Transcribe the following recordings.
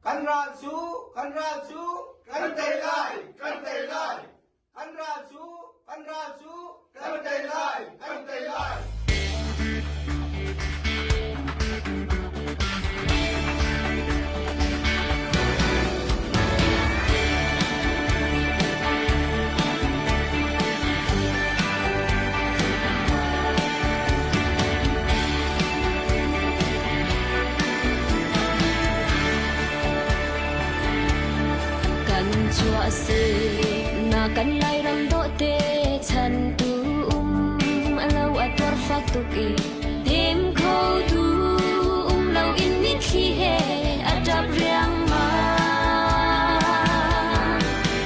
Kan ral cu, kan ral cu, kan tei lai, kan tei lai. Kan ral cu, kan ral cu, kan tei lai, kan tei lai. Kan chuah si na kan Lairam dawhte chan tu um alo a tuar fak tuk i tem kho tu um lo in mitthli he a ṭap riangmang.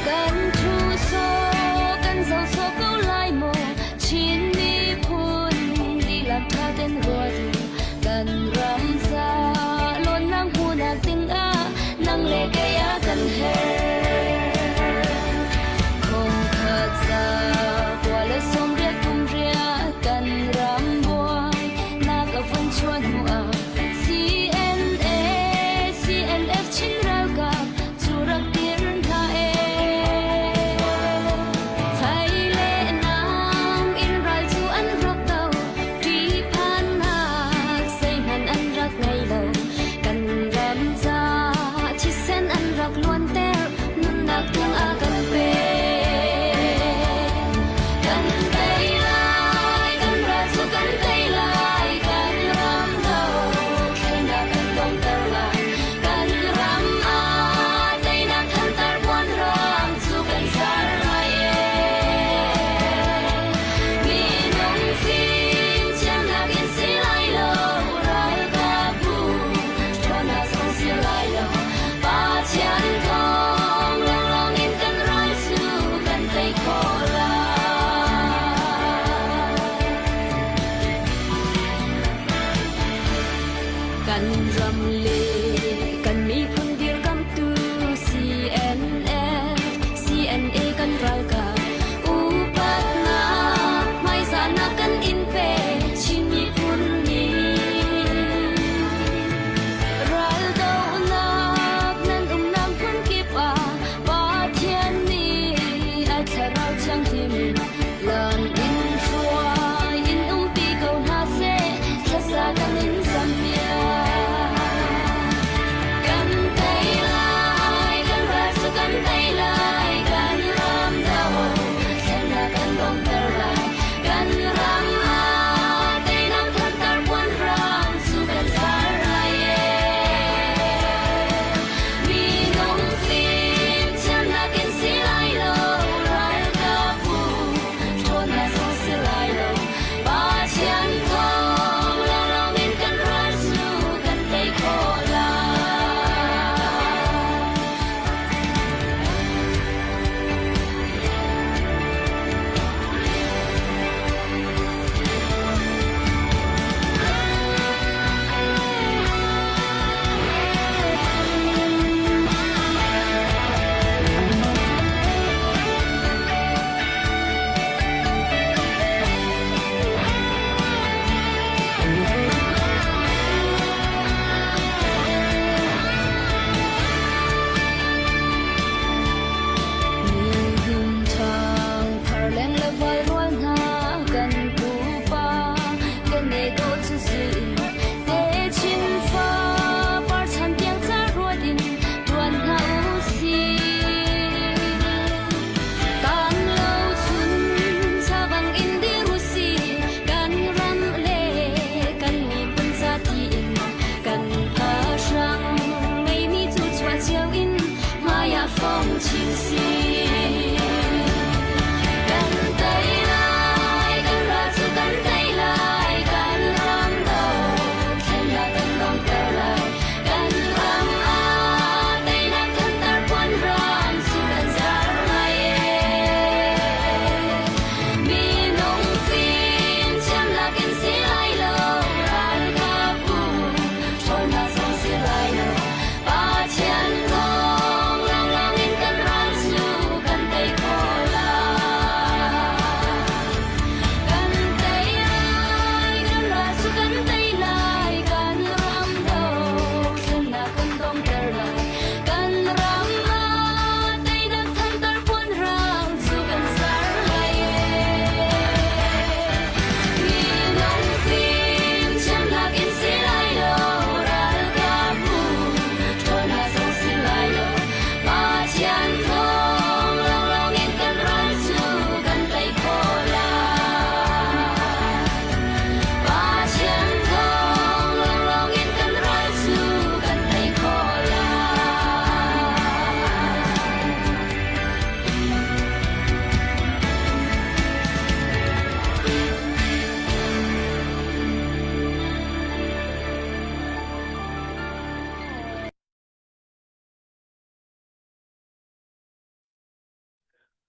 Kan thu so kan zo so ko lai maw Chin miphun lila tha ten ruat u kan ram za lawn nang hmunak ding ah nang le kei a kan her. Khong khat za kua le som riat kum riat kan ram buai nak a vun chuan hnu ah CNA.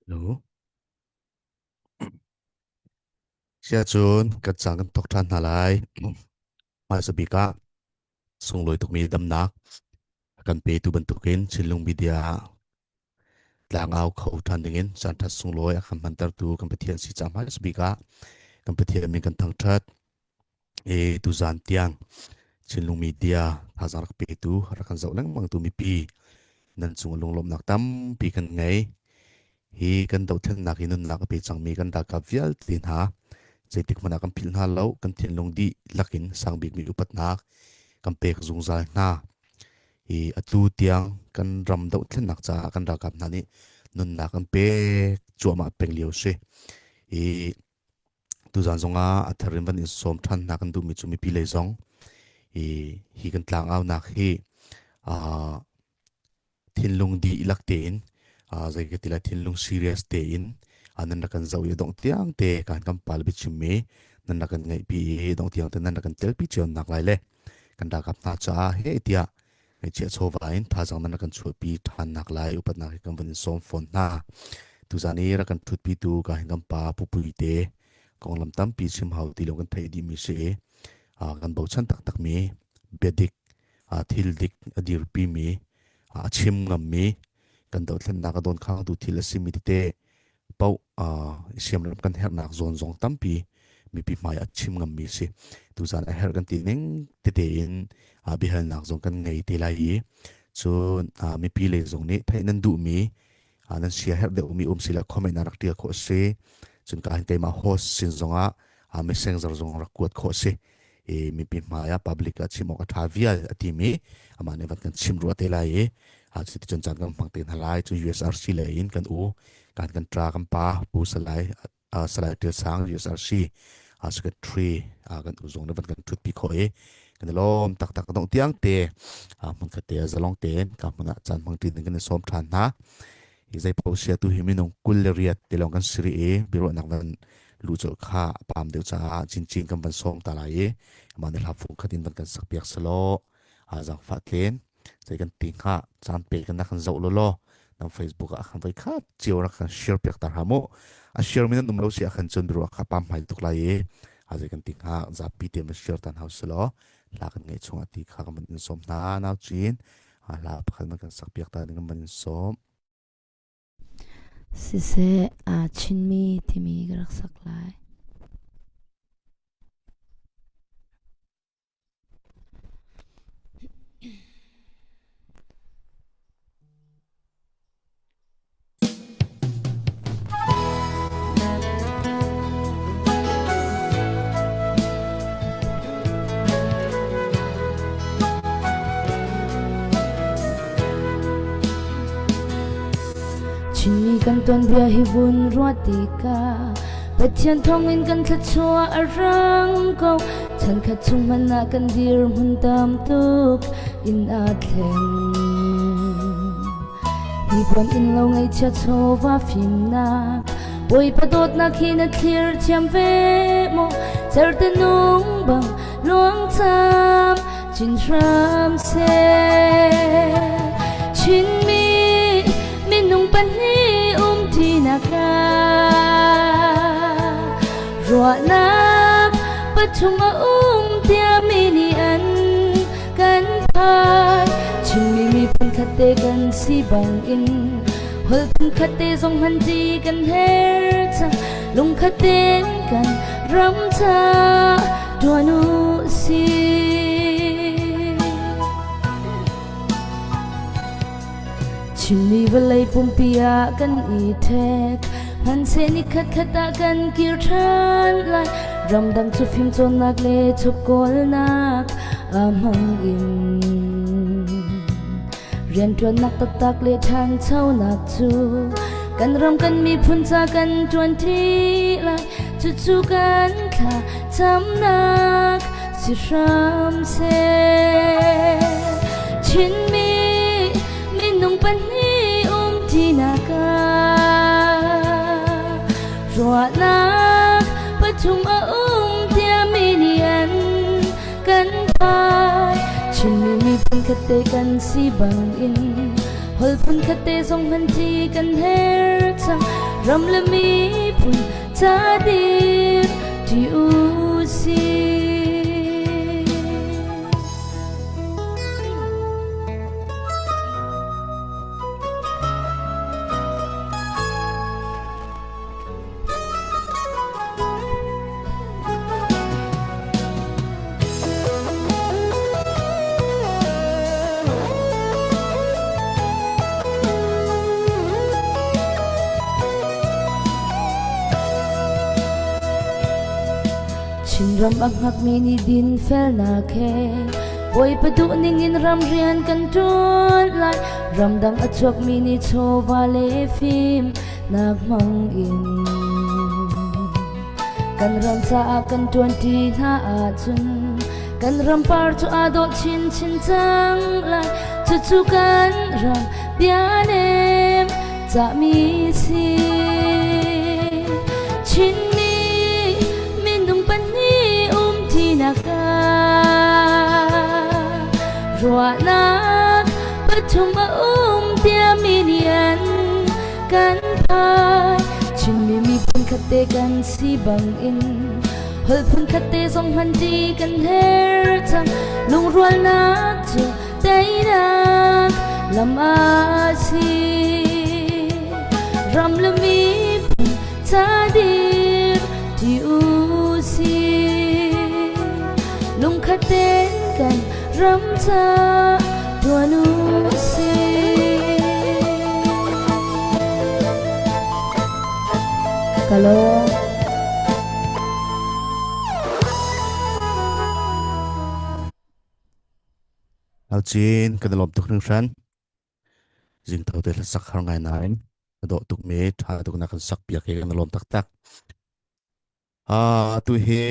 Lo. Siahcun kan caan kan thawk ṭhan hna lai. Hmaisa bik ah sunglawi tukmi damnak a kan petu bantukin Chinlung Media ah tlangau kho ṭhan dingin caanṭhat sunglawi a kan hmantertu kan Pathian si caah hmaisa bik ah kan Pathian min kan thangṭhat. E tuzan tiang Chinlung Media thazaang rak petu rak kan zoh lengmang tu mipi nan cung lunglawmhnak tampi kan ngei. Hi kan dohthlennak hi nunnak a pe cangmi kan ralkap vialte hna zeitik hmanh ah kan philh hna lo, kan thinlung dihlak in sang bikmi upatnak kan pek zungzal hna. Hi atu tiang kan ram dohthlennak caah kan ralkap hna nih nunnak an pek cuahmah peng lio si. Hi tuzan zongah a thar in van in sawm ṭhan hna kan duhmi cu mipi lei zong hi hi kan tlangaunak hi thinlung dihlak tein zei ka ti lai thinlung serious tein nan rak kan zoh i dongh tiang te kan kan pal biachimmi nan rak kan ngaihpi i dongh tiang te nan rak kan telpi cio nak lai le kan ralkap hna caah he tiah ngaihchiah chawva in thazaang nan rak kan chuahpi ṭhan nak lai upatnak hi kan van in sawm fawn hna. Tuzan i rak kan ṭhutpitu ka hin kan pa Pupui te konglam tampi chim hau ti lo kan theih dihmi si i kan bochan taktakmi biadik thil dik a dirpimi a chim ngammi kan dothlennak a dawnkhangtu thil a simi tete paoh siamrem kan herhnak zawn zong tampi mipi hmai a chim ngammi si. Tuzan a herh kan ti ning tete in biahalnak zong kan ngei te lai i cun mipi lei zong nih theih nan duhmi nan sia herh deuhmi um sila comment na rak tial khawh si. Cun ka hin keimah host sin zongah messenger zong rak kuat khawh si. I mipi hmai ah public ah chim awk a ṭha vial a timi amah nih van kan chim rua te lai i cuticun caan kan hmang te hna lai. Cu USRC lei in kan u kan kan ṭa kan pa Pu Salai Salai Ṭial Sang USRC secretary kan u zong nih van kan ṭhutpi khawh i kan i lawm taktak. Dongh tiang te hmun khat te zalong tein ka hmun ah caan hmang ṭi ding kan i sawm ṭhan hna. Hi zei paoh sia tu hi minung 28 te lawng kan si rih i biaruahnak van luh colh kha a pam deuh caah chinchin kan van sawm ta lai i amah nih hla fung khat in van kan sak piak selaw zaangfah tlen zei kan ti hnga. Caan pe kan kan zoh law law nan Facebook ah khan voi khat cio rak kan share piak ta hram u. A share mi nan um lo si ah khan cun biaruah kha pam hmai tuk lai i zei kan ti hnga, zapi te van share tan hau selaw hla kan ngeih chungah ti kha kan van in sawm hna. Nau cin hla pakhat man kan sak piak ta ding kan van in sawm. Siseh, aa Chinmi timi ka rak sak lai. Chinmi kan tuanbia hi vun ruah tikah Pathian thawngin kan thluachuah a rang ko. Chankhat chung hmanh ah kan dirhmun tam tuk in aa thleng. Hi puan inn lo ngaihchia chawva fimnak Bawipa dawtnak hi na thlir thiam ve maw? Certe nung bang luangcam chin hram seh. Chinmi minung pahnih um tinak ah ruahnak pathum a um tiami nih an kan phan. Chinmi miphun khat te kan si bangin holh phunkhat te zong hman ti kan her cang. Lungkhat tein kan ram ca tuan u sih. Chinmi vawlei pumpi ah kan i ṭhek hmanhseh ni khatkhat ah kan kir ṭhan lai. Ramdang cu fimcawnnak le chawkawlnak a hmang in rianṭuannak taktak le ṭhanchonak cu kan ram kan miphun ca kan ṭuanṭi lai. Cucu kan thla camnak si hram seh. Chinmi minung pahnih um tinak ah ruahnak pathum a um tiami nih an kan phai. Chinmi miphun khat te kan si bangin Holh phun khat te zong hman ṭi kan herh cang. Ram le miphun ca dir ṭi u sih. Chinram a hngakmi nih dinfelnak he Bawipa duh ningin ram rian kan ṭuan lai. Ramdang a chuakmi nih chawva le fimnak hmang in kan ram caah kan ṭuanṭi hna ahcun kan ram par cu aa dawh chinchin cang lai. Cucu kan ram bianem cahmi si. Chinmi minung pahnih umṭinak ah ruahnak pathum a um tiami nih an kan phai. Chinmi miphun khat te kan si bangin holh phun khat te zong hman ṭi kan herh cang. Lungrualnak cu teinak lam a si. Ram le miphun ca dir ṭi u sih. Lungkhat tein kan ram ca ṭuan u sih. Ka lawm. Alcin kan i lawm tuk hringhran. Zingtho te hlasak har ngai nain a dawh tuk mi ṭha tuk na kan sak piak hi kan i lawm taktak. Atu hi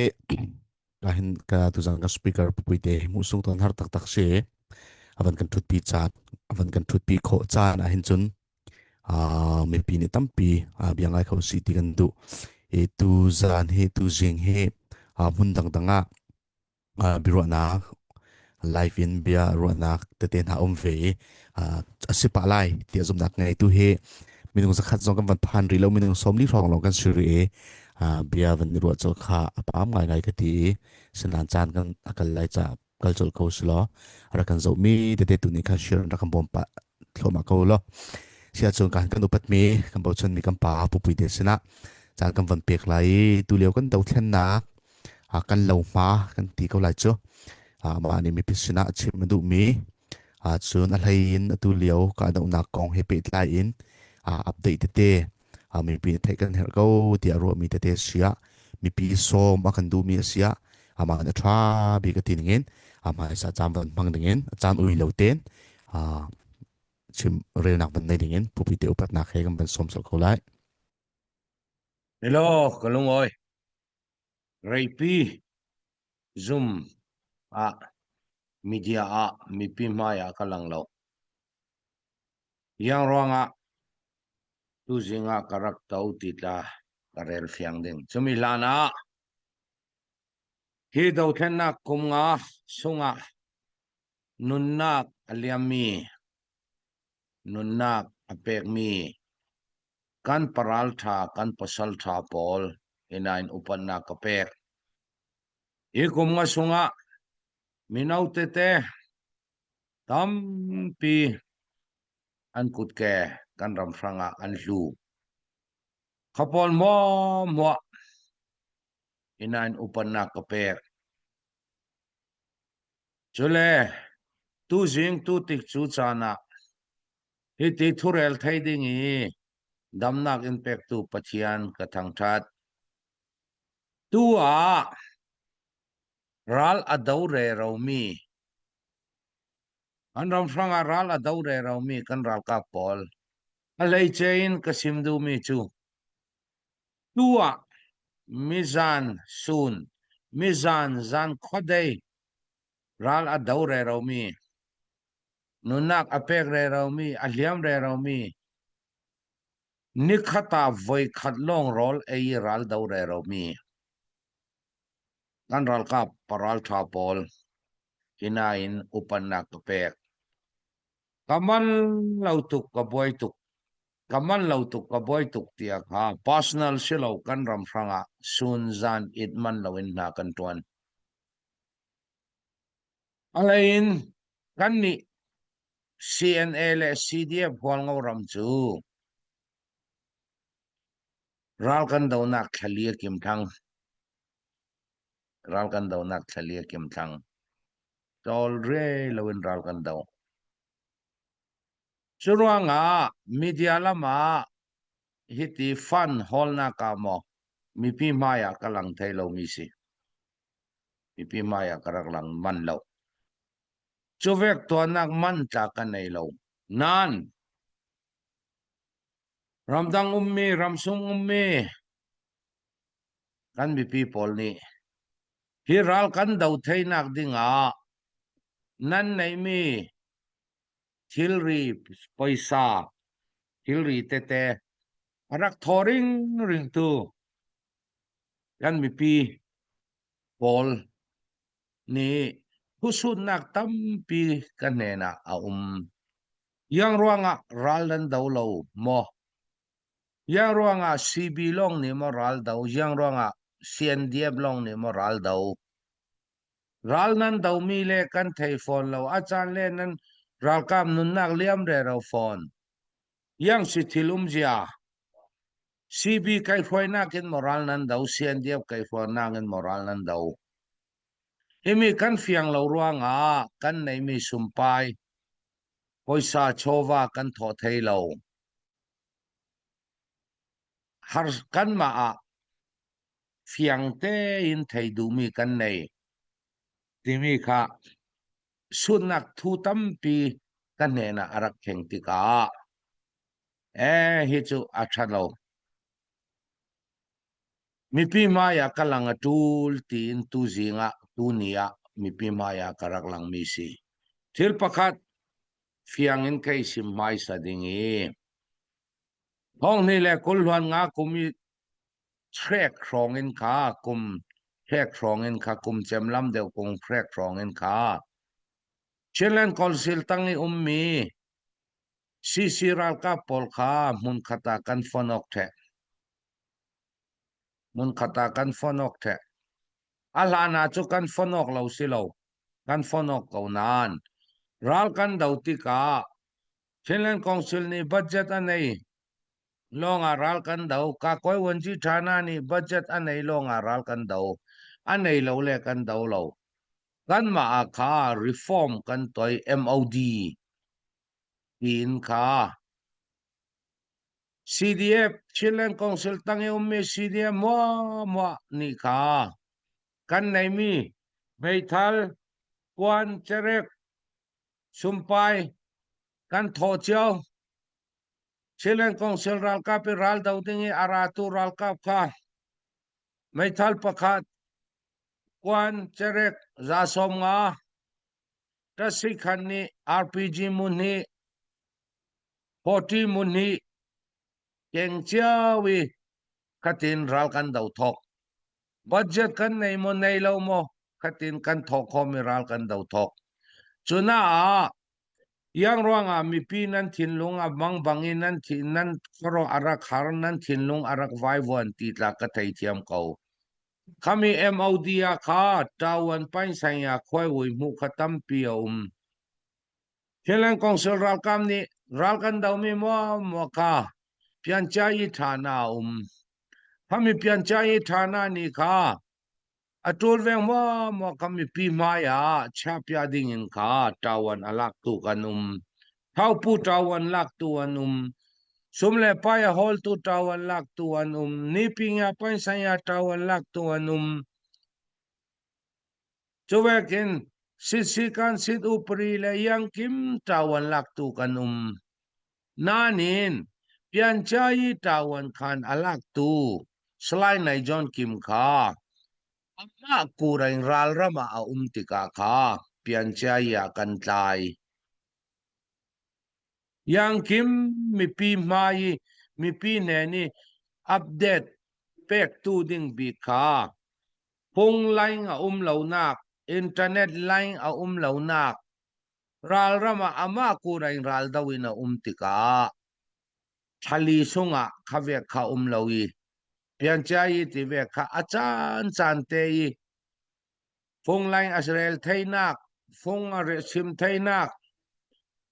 hin ka tuzan ka speaker pupui te hmuh sung ton har taktak si. Avan kan ṭhutpi caan, avan kan ṭhutpi khawh caan ahhin cun mipi nih tampi bia ngai kho si ti kan duh. I tu zan hi tu zing hi hmun dangdang ah biaruahnak live in bia ruahnak tete hna um ve i a si pah lai tiah zumhnak ngeitu hi minung zakhat zong kan van phan rih lo, minung 40 hrawng lawng kan si rih i bia van i ruah colh kha a pam ngaingai ka ti i sinan caan kan a kal lai ca kal colh ko si law rak kan zohmi tete tu nih khan share rak kan bawm pah thluahmah ko law sia cun kan kan upatmi kan bochanmi kan pa pupui te sinah caan kan van pek lai i tu lio kan dothlennak kan lo hma kan ti ko lai cu. Mah nih mipi sinah chim a duhmi cun a hlei in atu lio kahdohnak kong he pehtlai in update tete mipi nih theih kan herh ko tiah ruahmi tete siah mipi sawm a kan duhmi a siah amah nih a ṭha bik a ti ningin hmaisa caan van hmang dingin caan ui lo tein chim relnak van nei dingin pupi te upatnak he kan van sawm colh ko lai. Hello, ka lungawi. Reipi zum ah media ah mipi hmai ah ka lang lo. Yang ruangah tuzing ah ka rak to ti tla ka rel fiang ding. Cumi hlan ah hi dothlennak kum nga sungah nunnak a liammi nunnak a pekmi kan paralṭha kan pasalṭha pawl hinain upatnak ka pek. Hi kum nga sungah mino tete tampi an kutke kan ram hrangah an hlu. Kha pawl muahmuah hinain upatnak ka pek. Cule tuzing tu tik cu caan ah Hiti thurel thei ding i damnak in pektu Pathian ka thangṭhat. Tu ah ral a do reromi an ram hrangah ral a do reromi kan ralkap pawl a hleice in ka sim duhmi cu tu ah mizan sun mizan zan khuadei ral a do reromi Nunnak a pek reromi, a hliam reromi, nikhat ah voikhat lawng rawl ei i ral do reromi kan ralkap paralṭha pawl hina in upannak ka pek. Ka man lo tuk ka buai tuk. Ka man lo tuk ka buai tuk tiah kha personal si lo kan ram hrangah sun zan it man lo in hna kan tuan. A hlei in kannih CNA le CDF Hualngo ram cu ral kan donak thlali a kim thang. Ral kan donak thlali a kim thang. Cawl re loin ral kan do. Cu ruangah media lam ah hiti fund hawlnak ah maw mipi hmai ah ka lang thai lomi si. Mipi hmai ah ka rak lang man lo. Cu vek tuannak man tla ka nei lo. Nan ramdang ummi, ramsung ummi kan mipi pawl nih hi ral kan do theinak ding ah nan neihmi thilri poisa thilri tete a rak thaw ringring tu kan mipi pawl nih phusutnak tampi ka hnen ah a um. Yang ruangah ral nan do lo maw? Yang ruangah CB lawng nih maw ral do? Yang ruangah CNDF lawng nih maw ral do? Ral nan domi le kan thei fawn lo. A caan le nan ralkap nunnak liam rero fawn. Yang si thil um zia. CB kai hruainak in moral nan do, CNDF kai hruainak in moral nan do. Himi kan fiang lo ruangah kan neimi sumpai poisa chawva kan thawh thei lo. Har kanmah ah fiang tein thei duhmi kan nei timi kha sunnak thu tampi ka hnen ah a rak thleng tikah Eh, hi cu a ṭha lo. Mipi hmai ah ka lang a ṭul tiin tuzing ah tuni ah mipi hmai ah ka rak langmi si. Thil pakhat fiang in kei sim hmaisa ding i thonghnih le kulhluan nga kum i hrek hrawng in kha kum hrek hrawng in kha kum cem lam deuh kung hrek hrawng in kha Chinland Council tang i ummi CC ralkap pawl kha hmunkhat ah kan fon awk ṭheh. Hmunkhat ah kan fon awk ṭheh. A hlan ah cu kan fon awk lo si lo. Kan fon awk ko nain ral kan do tikah Chinland Council nih budget a nei lawng ah ral kan do. Kakoi Wanci Thana nih budget a nei lawng ah ral kan do. A nei lo le kan do lo. Kanmah ah kha reform kan toi MOD tiin kha CDF Chinland Council tang i ummi CDF muahmuah nih kha kan neimi meithal kuan cerek sumpai kan thawh cio. Chinland Council ralkap i ral do ding i a ratu ralkap kha meithal pakhat kuan cerek za sawm nga Tasikhan nih RPG mun hi 40 mun hi keng cio i khatin ral kan do thok. Budget kan nei maw nei lo maw khatin kan thok khomi ral kan do thok. Cuna ah yang ruangah mipi nan thinlung a mang bang in nan thin nan khuaruah a rak har nan thinlung a rak vaivuan ti tla ka theithiam ko. Khami MOD ah kha ṭawan painsaing ah khuaiwui hmuh kha tampi a um. Thailand Council ralkap nih ral kan domi muamuah kha piancayi ṭhana a um. Khami piancayi ṭhana nih kha a ṭul veng muamuah kha mipi hmai ah chiahpiah ding in kha ṭawan a laktu kan um. Thaupu ṭawan laktu an um. Sum le pai a hawltu ṭawan laktu an um. Niping ah paisai ah ṭawan laktu an um. Cuvekin sitsi kan sit upri le iangkim ṭawan laktu kan um. Nain pianchai ṭawan khan a laktu Salai Nai John Kim kha amah kurain ralram ah a um tikah kha pianchai ah kan tlai. Iangkim mipi hmai i mipi hnen i update pektu ding bik kha phung line a um lonak, internet line a um lonak, Ralram ah amah kuraing raldo in a um tikah thlali sungah kha vek kha um lo i piancia i ti vek kha a caan caan te i funglain a rel theinak fung a chim theinak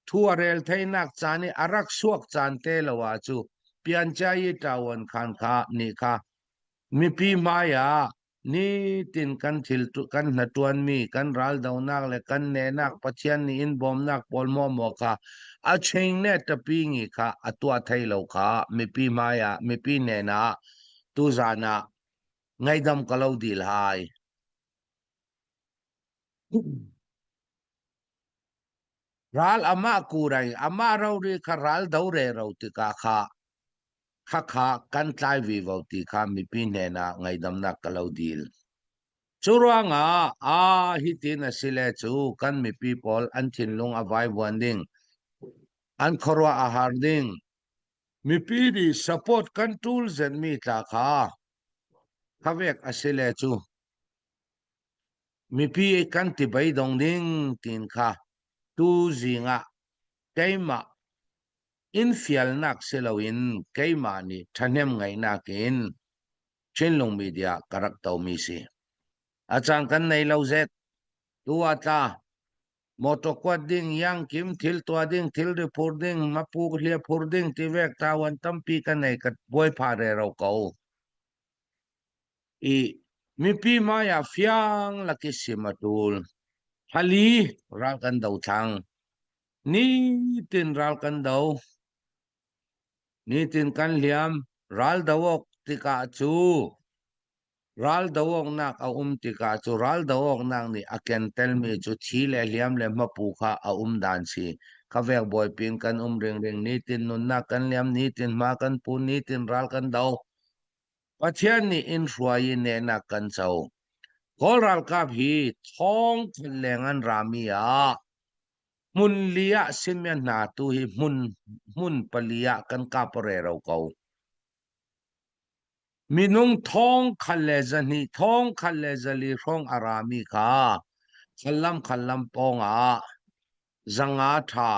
thu a rel theinak caan i a rak suak caan te lo ah cu piancia i ṭawan khan kha nih kha mipi hmai ah Nitin kan thil kan hnatuanmi kan raldonak le kan nehnak Pathian nih in bawmnak pawl maw kha a ching ne tapi ngi kha a tuah thei lo kha mipi hmai ah mipi hnen ah tuzan ah ngaidam ka lo dil hai. Ral amah kurai amah rori kha ral do re ro tikah kha Khakha kan tlai vivo ti kha mipi hnenah ngaidamnak ka lo dil. Cu ruangah a hitin a si le cu kan mipi pawl an thinlung a vaivuan ding, an khuaruah a har ding, mipi nih support kan tul zenmi tla kha khavek a si le cu mipi kan ti beidong ding tin kha tu zing ah keimah Inn fialnak si loin keimah nih ṭhahnem ngaihnak in Chinlung Media ka rak tomi si. A caan kan nei lo zet. Tu ah tla motor kuat ding, yangkim thil tuah ding, thilri phur ding, mapu hlia phur ding ti vek tawan tampi ka nei ka buai pha rero ko. I mipi hmai ah fiang laki sim a tul. Hali ral kan do thlang. Nitin ral kan do. Nitin kan hliam. Ral do awk tikah cu ral do awknak a um tikah cu ral do awknak nih a ken telmi cu thi le hliam le hmapu kha a um dan si. Ka vek bawipin kan um ringring nitin nunnak kan liam nitin hma kan pu nitin ral kan do. Pathian nih in hruai i nehnak kan co. Kawl ralkap hi thong khat leng an rami ah hmun li ah simian hna tu hi hmun hmun pali ah kan kap rero ko. Minung thong khat le zahnih thong khat le zali hrawng a rami kha khallam khallam pawng ah zanga tha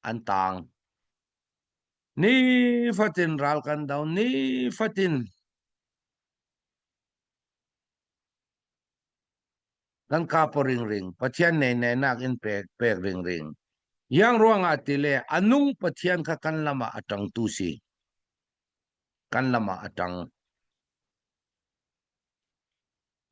an tang. Nifatin ral kan do nifatin kan kapo ringring Pathian nei nak in pek pek ringring yang ruangah tile anung Pathian kha kan lama atang tu si kan lama atang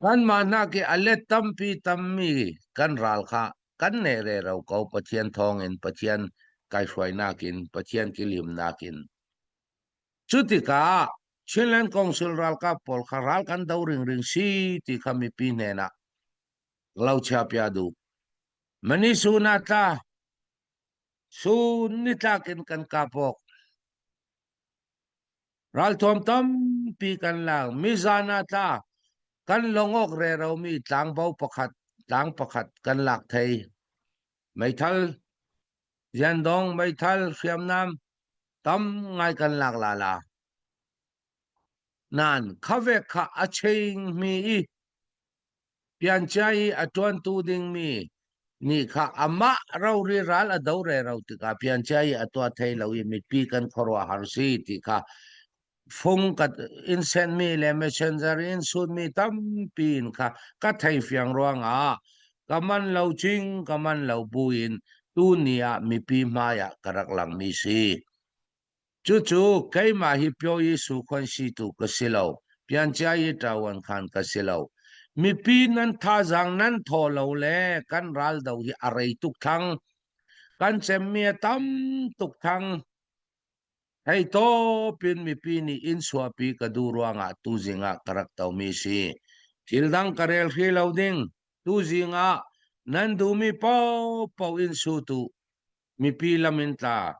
Kanmah hnak i a let tampi tammi kan ral kha kan neh rero ko Pathian thawngin, Pathian kai hruainak in, Pathian kilimnak in. Cu tikah Chinland Council ralkap pawl kha ral kan do ringring si ti kha mipi hnenah lo chia pia duh. Mani sun ah tla, sun nitlak in kan kap awk. Ralthuam tampi kan lak. Mizan ah tla kan longawk reromi tlangbo pakhat tlang pakhat kan lak thei. Meithal Ziandong meithal hriamnam tam ngai kan lak la la. Nan khavek kha a ching mi i Piancia i a ṭuantu dingmi nih kha amah rori ral a do rero tikah piancia i a tuah thei lo i mipi kan khuaruahhar si ti kha fung ka in senmi le messenger in sunmi tampi in kha ka thei fiang ruangah ka man lo cing ka man lo buin tuni ah mipi hmai ah ka rak langmi si. Cucu keimah hi Pyo Jesuh khuansitu ka si lo, piancia i ṭawan khan ka si lo. Mipi nan thazaang nan thaw lo le kan raldo hi a rei tuk thang. Kan cemmi a tam tuk thang. Hei tawpin mipi nih inn chuahpi ka duh ruangah tuzing ah ka rak tomi si. Thil dang ka rel hri lo ding. Tuzing ah nan duhmi paohpaoh in su tu. Mipi lam in tla.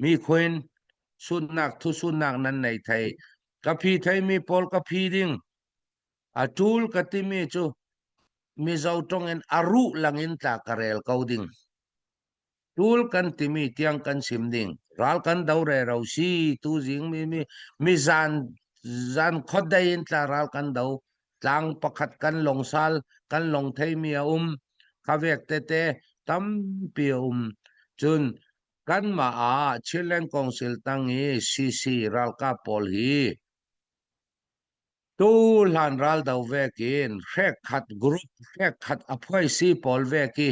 Mi khuin sunnak thusunnak nan nei thei. Ka phi theimi pawl ka phi ding. A ṭul ka timi cu Mizo ṭong in a ruh langin tla ka rel ko ding. Ṭul kan timi tiang kan sim ding. Ral kan do rero si tu zing mi mi mi zan zan khodei in tla ral kan do. Tlang pakhat kan longsal kan long theimi a um. Khavek tete tampi a um. Cun kanmah ah Chinland Council tang i CC ralkap pawl hi tu hlan raldo vekin hrekkhat group hrekkhat a phuaisi pawl vek i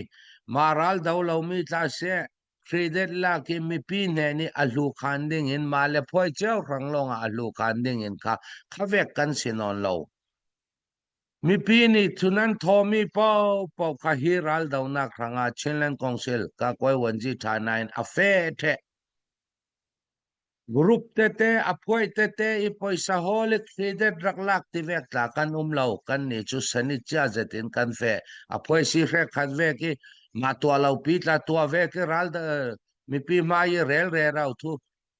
mah raldo lomi tla seh credit lak i mipi hne nih a hlu khan ding in mah le phuai cio hrang lawng ah a hlu khan ding in kha kha vek kan si nawn lo. Mipi nih thun an thawmi paohpaoh kha hi raldonak hrangah Chinland Council Kakuai Wanzi Tha Nain a fe ṭheh. Group tete a phuai tete i poisa hawl i credit rak lak ti vek tla kan um lo. Kan nih cu sanit cia zet in kan feh. A phuai si hrek khat vek i mah tuah lo pi tla tuah vek i ral mipi hmai i rel re rau thu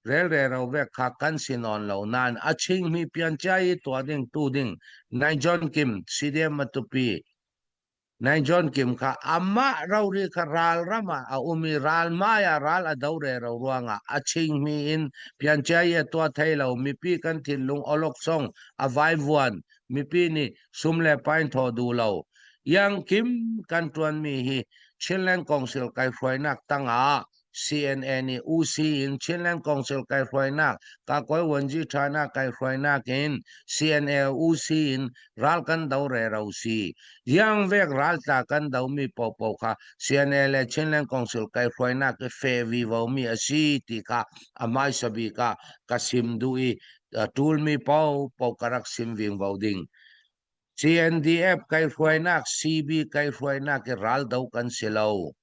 rel re rau vek kha kan si nawn lo nain a chingmi pian cia i tuah ding tu ding nai John Kim CDM Matupi Nai John Kim kha amah rori kha ral ram ah a um i ral hmai ah ral a do rero ruangah a chingmi in piancia i a tuah thai lo mipi kan thinlung awlokchong a vaivuan mipi nih sum le pain thawh duh lo Yang Kim kan ṭuanmi hi Chinland Council kai hruainak tangah CNA nih UC in Chinland Council kai hruainak, Kakuai Wanji China kai hruainak in CNA UC in ral kan do rero si. Yang vek ral tla kan do mi popo kha CNA le Chinland Council kai hruainak i fe vivo mi a si ti kha a hmaisa bik ah ka sim duh i tul mi po po ka rak sim ving vo ding. CNDF kai hruainak, CB kai hruainak i ral do kan si lo.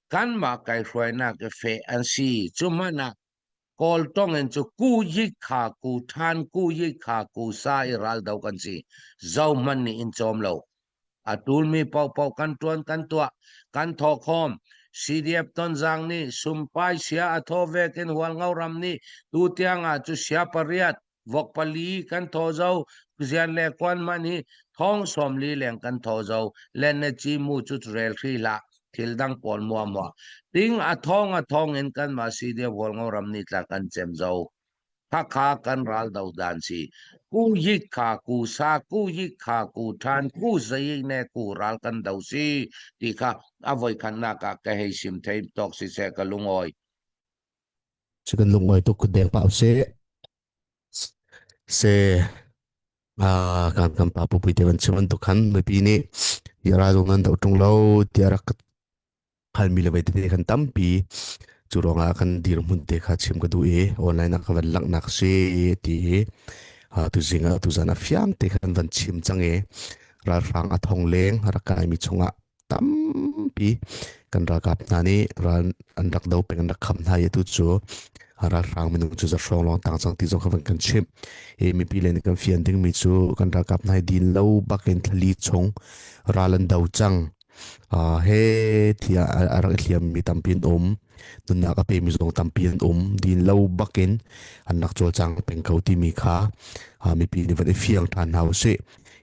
Kanmah kai hruainak i feh an si. Cu hmanh ah Kawl tong in cu ku yik kha ku than ku yik kha ku sa i raldo kan si. Zohmanh nih in cawm lo. A tulmi paohpaoh kan tuan kan tuah. Kan thawh khawm. CDF Tonzang nih sumpai sia a thaw vek in Hualngo ram nih tu tiang ah cu sia pariat vok pali kan thaw zo zian le kuan man hi thong 40 leng kan thaw zo len ne chi mu chu rel hri hlah thil dang pawl mua mua ting a thong a thong in kan ma si de wol ngo ram ni tla kan chem zo kha kha kan ral do dan si ku yik kha ku sa ku yik kha ku than ku zai ne ku ral kan do si ti kha a voi khan na ka ka hei sim thei tok si se ka lungoi Cu kan lungoi tuk kut deng pa usih. Se kan kan pa pupui te van chim bantuk khan mipi nih hi ralzung nan doh ṭung lo tiah rak halmi le vei tete kan tampi cu ruangah kan dirhmun te kha chim ka duh i online ah ka van langhnak si ti i tuzing ah tuzan ah fiang te khan van chim cang i ralhrang a thong leng rak kaimi chungah tampi kan ralkap hna nih ral an rak do peng an rak kham hna i atu cu ralhrang minung cu za hrawng lawng tang cang ti zong kha van kan chimh i mipi le nih kan fian dingmi cu kan ralkap hna hi din lo bakin thlali chung ral an do cang he tiah a rak i hliammi tampi an um nunnak a pemi zong tampi an um din lo bakin an rak cawlcang peng ko timi kha mipi nih van i fiang ṭhan hna usih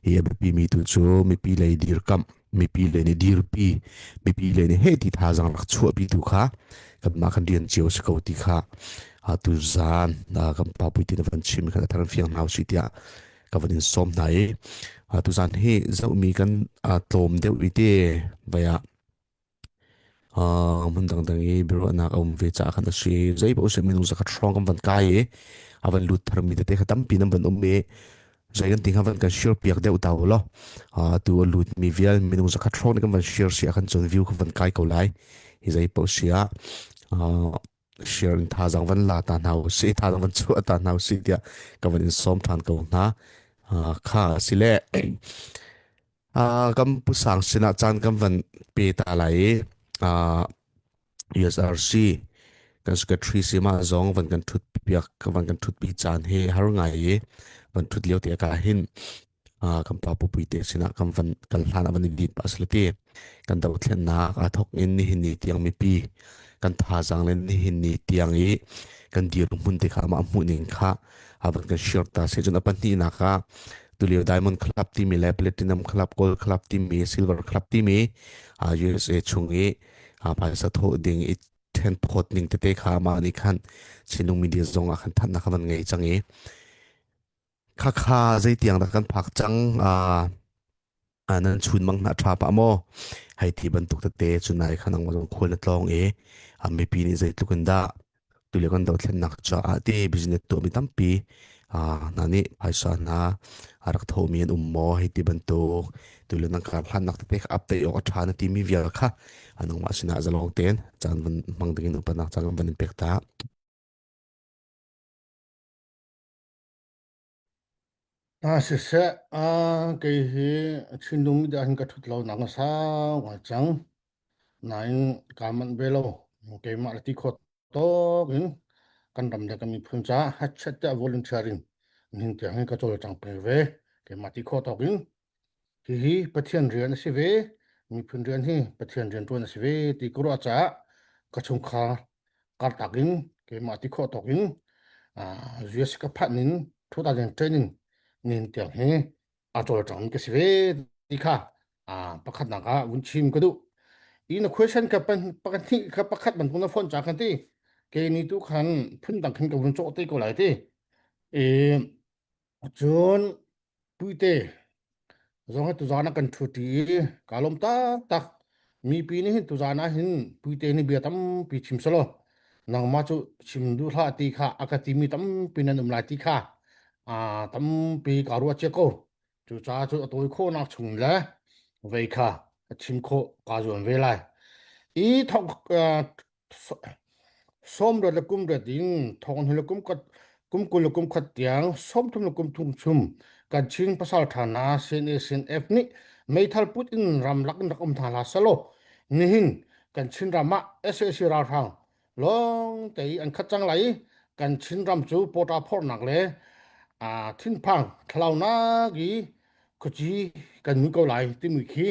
hi a biapi mi tu cu mipi lei dirkamh mipi le nih dirpi mipi le nih heh ti thazaang rak chuahpi tu kha kanmah kan rian cio si ko ti kha tu zan kan pa pui ti na van chim khan a thar fiang hna usih tiah ka van in sawm hna i tu zan hi zohmi kan tlawm deuh i te vaya Hmun dangdang i biaruahnak a um ve caah khan a si. Zei paoh seh minung zakhat hrawng kan van kai i a van lut tharmi tete kha tampi nan van um i zei kan ti kha van kan share piak deuh ta u law. Atu a lutmi vial minung zakhat hrawng nih kan van share si ahkhan cun view kha van kai ko lai. Hi zei paoh si ah share in thazaang van la ta hna u sih, thazaang van chuah ta hna u sih tiah ka van in sawm ṭhan ko hna. Kha sile Kan Pu Sang sinah caan kan van pe ta lai i USRC kan secretary si mah zong van kan ṭhut piak van kan ṭhutpi caan hi har ngai i van ṭhut lio te ka hin kan pa pupui te sinah kan van kal hlan ah van i din pah salati kan dothlennak aa thawk in nihin ni tiang mipi kan thazaang le nihin ni tiang i kan dirhmun te kha amah hmuh ning kha a van kan share ta se cun a pahnihnak ah tulio Diamond Club timi le Platinum Club Gold Club timi Silver Club timi USA chung i phaisa thawh ding i then phawt ning tete kha mah nih khan Chinlung media zong ah khan thannak kha van ngei cang i khakha zeitiang dah kan phak cang. Nan chunmang hna ṭha pah maw? Hei ti bantuk tete cu nai kha nangmah zong khual na tlawng i mipi nih zeitluk in dah tulio kan dothlennak caah ti business tuahmi tampi hna nih phaisa hna a rak thomi an um maw hei ti bantuk tulio nan kar hlannak tete kha update awk a ṭha na timi vial kha nangmah sinah zalong tein caan van hmang dingin upatnak caan kan van in pek ta. Hna siseh, kei hi Chinlung media hin ka ṭhut lonak a sau ngai cang. Nain kaa manh ve lo. Keimah le ti khawh tawk in kan ram le kan miphun caah hatchet tiah volunteer in nihin tiang hin ka cawlcang peng ve. Keimah ti khawh tawk in. Hihi Pathian rian a si ve. Miphun rian hi Pathian rian ṭuan a si ve ti ka ruah caah ka chungkhar kartak in keimah ti khawh tawk in US ka phanh in 2010 in nin tiang hi a cawlcang ka si ve ti kha pakhatnak ah vun chim ka duh. I na question ka pakhat ka pakhat bantuk na phone cha kan ti ke ni tu khan phun dang khin ka vun cawh te ko lai ti. E cun Puite zong hi tuzaan ah kan ṭhuṭi i kaa lawm taktak. Mipi nih hin tuzaan ah hin Puite nih bia tampi chim selaw nangmah cu chim duh hlah ti kha a ka timi tampi nan um lai ti kha aa tampi kaa ruah cia ko. Cucaah cu a tawi khawhnak chung le vei kha a chim khawh kaa zuam ve lai. I thawk Sawmriat le kum riat in thonghnih le kum khat kum 20 le kum khat tiang 30 le kum thum chung kan Chin pasal ṭha hna CNA CNF nih meithal put in ramlak in rak um hna hlah selaw nihin kan Chin ram ah sac ralhrang lawng te i an khat cang lai i kan Chin ram cu pawṭa phorhnak le aa thinphang thlalaunak i khuaci kan mui ko lai timi khi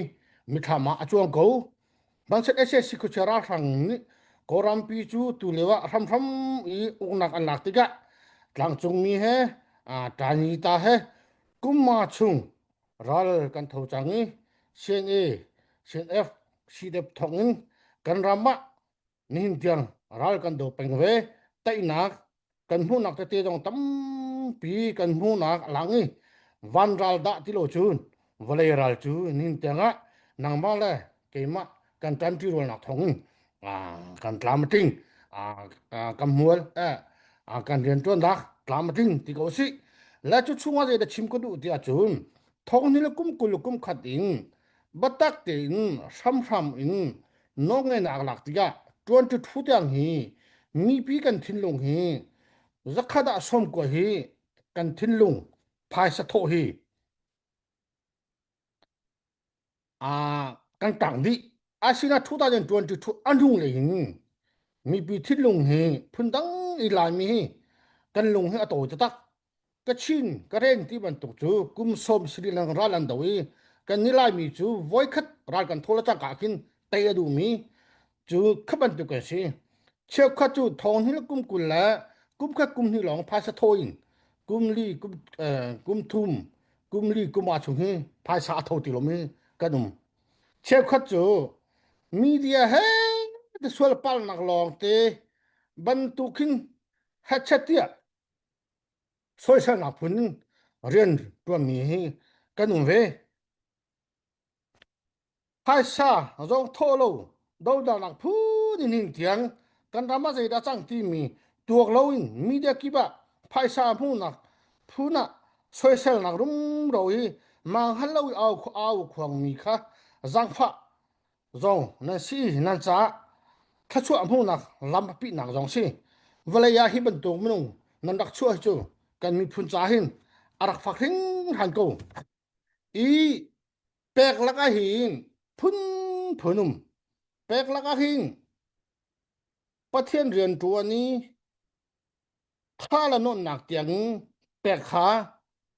mithlam ah a cuang ko. Vanchiat sac khuachia ralhrang nih Kawlrampi cu tulio ah hramhram i uknak an lak tikah tlangcungmi he Ṭanyita he kumma chung ral kan tho cang i CNA, CNF, CDF thawng in kan ram ah nihin tiang ral kan do peng ve. Teinak kan hmuhnak tete zong tampi kan hmuhnak a lang i van ral dah ti lo cun vawlei ral cu nihin tiangah nangmah le keimah kan ṭanṭi rualnak thawngin kan tlam a tling kan hmual kan rianṭuannak tlam a tling ti ko sih le cu chungah zeidah chim ka duh ti ahcun thong ni le kum 20 le kum khat in biatak tein hramhram in nawlngeihnak lak tikah ṭuanṭi ṭhu tiang hi mipi kan thinlung hi zakhat ah 90 hi kan thinlung phaisa thawh hi kan tang dih. Asina 2022 a hnung lei in mipi thinlung hi phundang i Laimi hi kan lung hi a tawi taktak. Kachin, Karen ti bantuk cu kum sawm Sri Lanka ral an do i kan ni Laimi cu voikhat ral kan thawl a cangka khin tei a duhmi cu kha bantuk kan si. Cheukhat cu thong hnih le kum 20 le kum khat kum hnih lawng phaisa thaw in kum li kum, eh, kum thum kum li kum a chung hi phaisa a tho ti lomi kan um. Cheukhat cu media he te sual palnak lawng te bantuk hin hechet tiah soiselnak phun in rian ṭuanmi hi kan um ve. Phaisa zong thawh lo dodalnak phun in hin tiang kan ram ah zeidah cang timi tuak loin media kip ah phaisa hmuhnak phun ah soiselnak rumro i mang hal lo i au au khuangmi kha zaangfah zong nan si nan caah thluachuah hmuhnak lam a pihnak zong si vawlei ah hi bantuk minung nan rak chuah hi cu kan miphun ca hin a rak fak hringhran ko i pek lak ah hin phun phun um pek lak ah hin Pathian rian ṭuan i thla le nawnnak tiang pek kha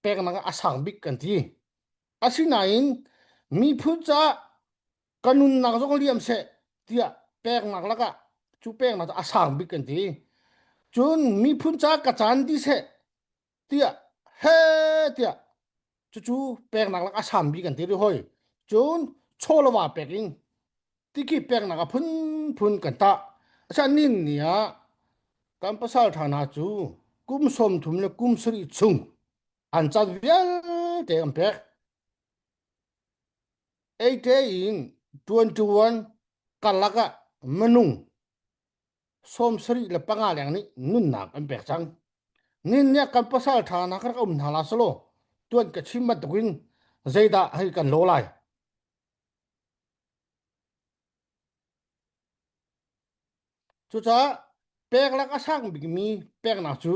peknak ah a sang bik kan ti asinain miphun caah ka nunnak zong liam seh tiah peknak lakah cu peknak cu a sang bik kan ti cun miphun caah ka caan di seh tiah he tiah cucu peknak lak a sang bik kan ti rih hoi cun chawlava pek in tiki peknak a phunphun kan tah asan nin ni ah kan pasal ṭha hna cu kum 30 le kum 70 chung an caan vialte an pek. 8 in 21 karlak ah minung 75 leng nih nunnak an pek cang. Nin nih kan pasal ṭha hna kha rak um hna la selaw tuan ka chim bantukin zeidah hei kan lo lai. Cucaah peklak a sang bikmi peknak cu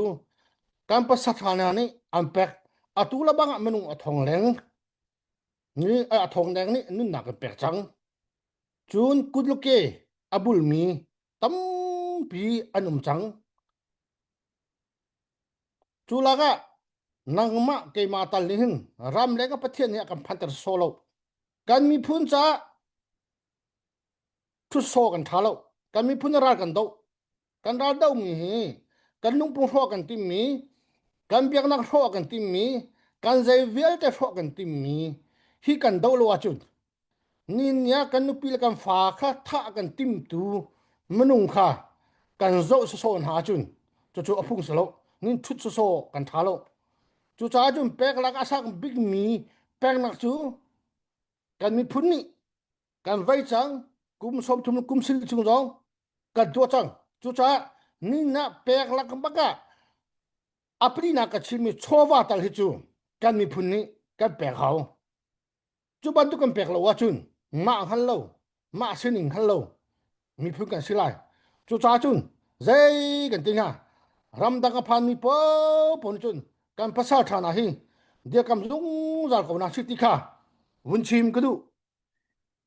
kan pasal ṭha hna nih an pek. Atu le bang ah minung a thong leng ni a thong leng nih nunnak an pek cang. Cun kutluke a bulmi tampi an um cang. Cu lakah nangmah keimah tal nih hin ram le ka Pathian nih a kan phanter sawh lo. Kan miphun caah thutsaw kan ṭha lo. Kan miphun ral kan doh. Kan ral dohmi hi kan lungpung hrawh kan timmi, kan biaknak hrawh kan timmi, kan zei vialte hrawh kan timmi hi kan doh lo ahcun Ni ah kan nupi le kan fa kha thah kan timtu minung kha kan zoh sawsawh hna ahcun cucu a phung si lo. Nin ṭhut sawsawh kan ṭha lo. Cucaah cun peklak a sak bikmi peknak cu kan miphun nih kan vei cang kum 30 kum sil chung zong kan tuah cang. Cucaah nin ah peklak bak ah a palinak ka chimmi chawva tal hi cu kan miphun nih kan pek hau. Cu bantuk kan pek lo ahcun mah hngal lo, mah sining hngal lo miphun kan si lai. Cucaah cun zei kan ti hnga ramdang a phanmi paohpaoh nih cun kan pasal ṭha hna hi dirkam zungzal ko hna sih ti kha vun chim ka duh.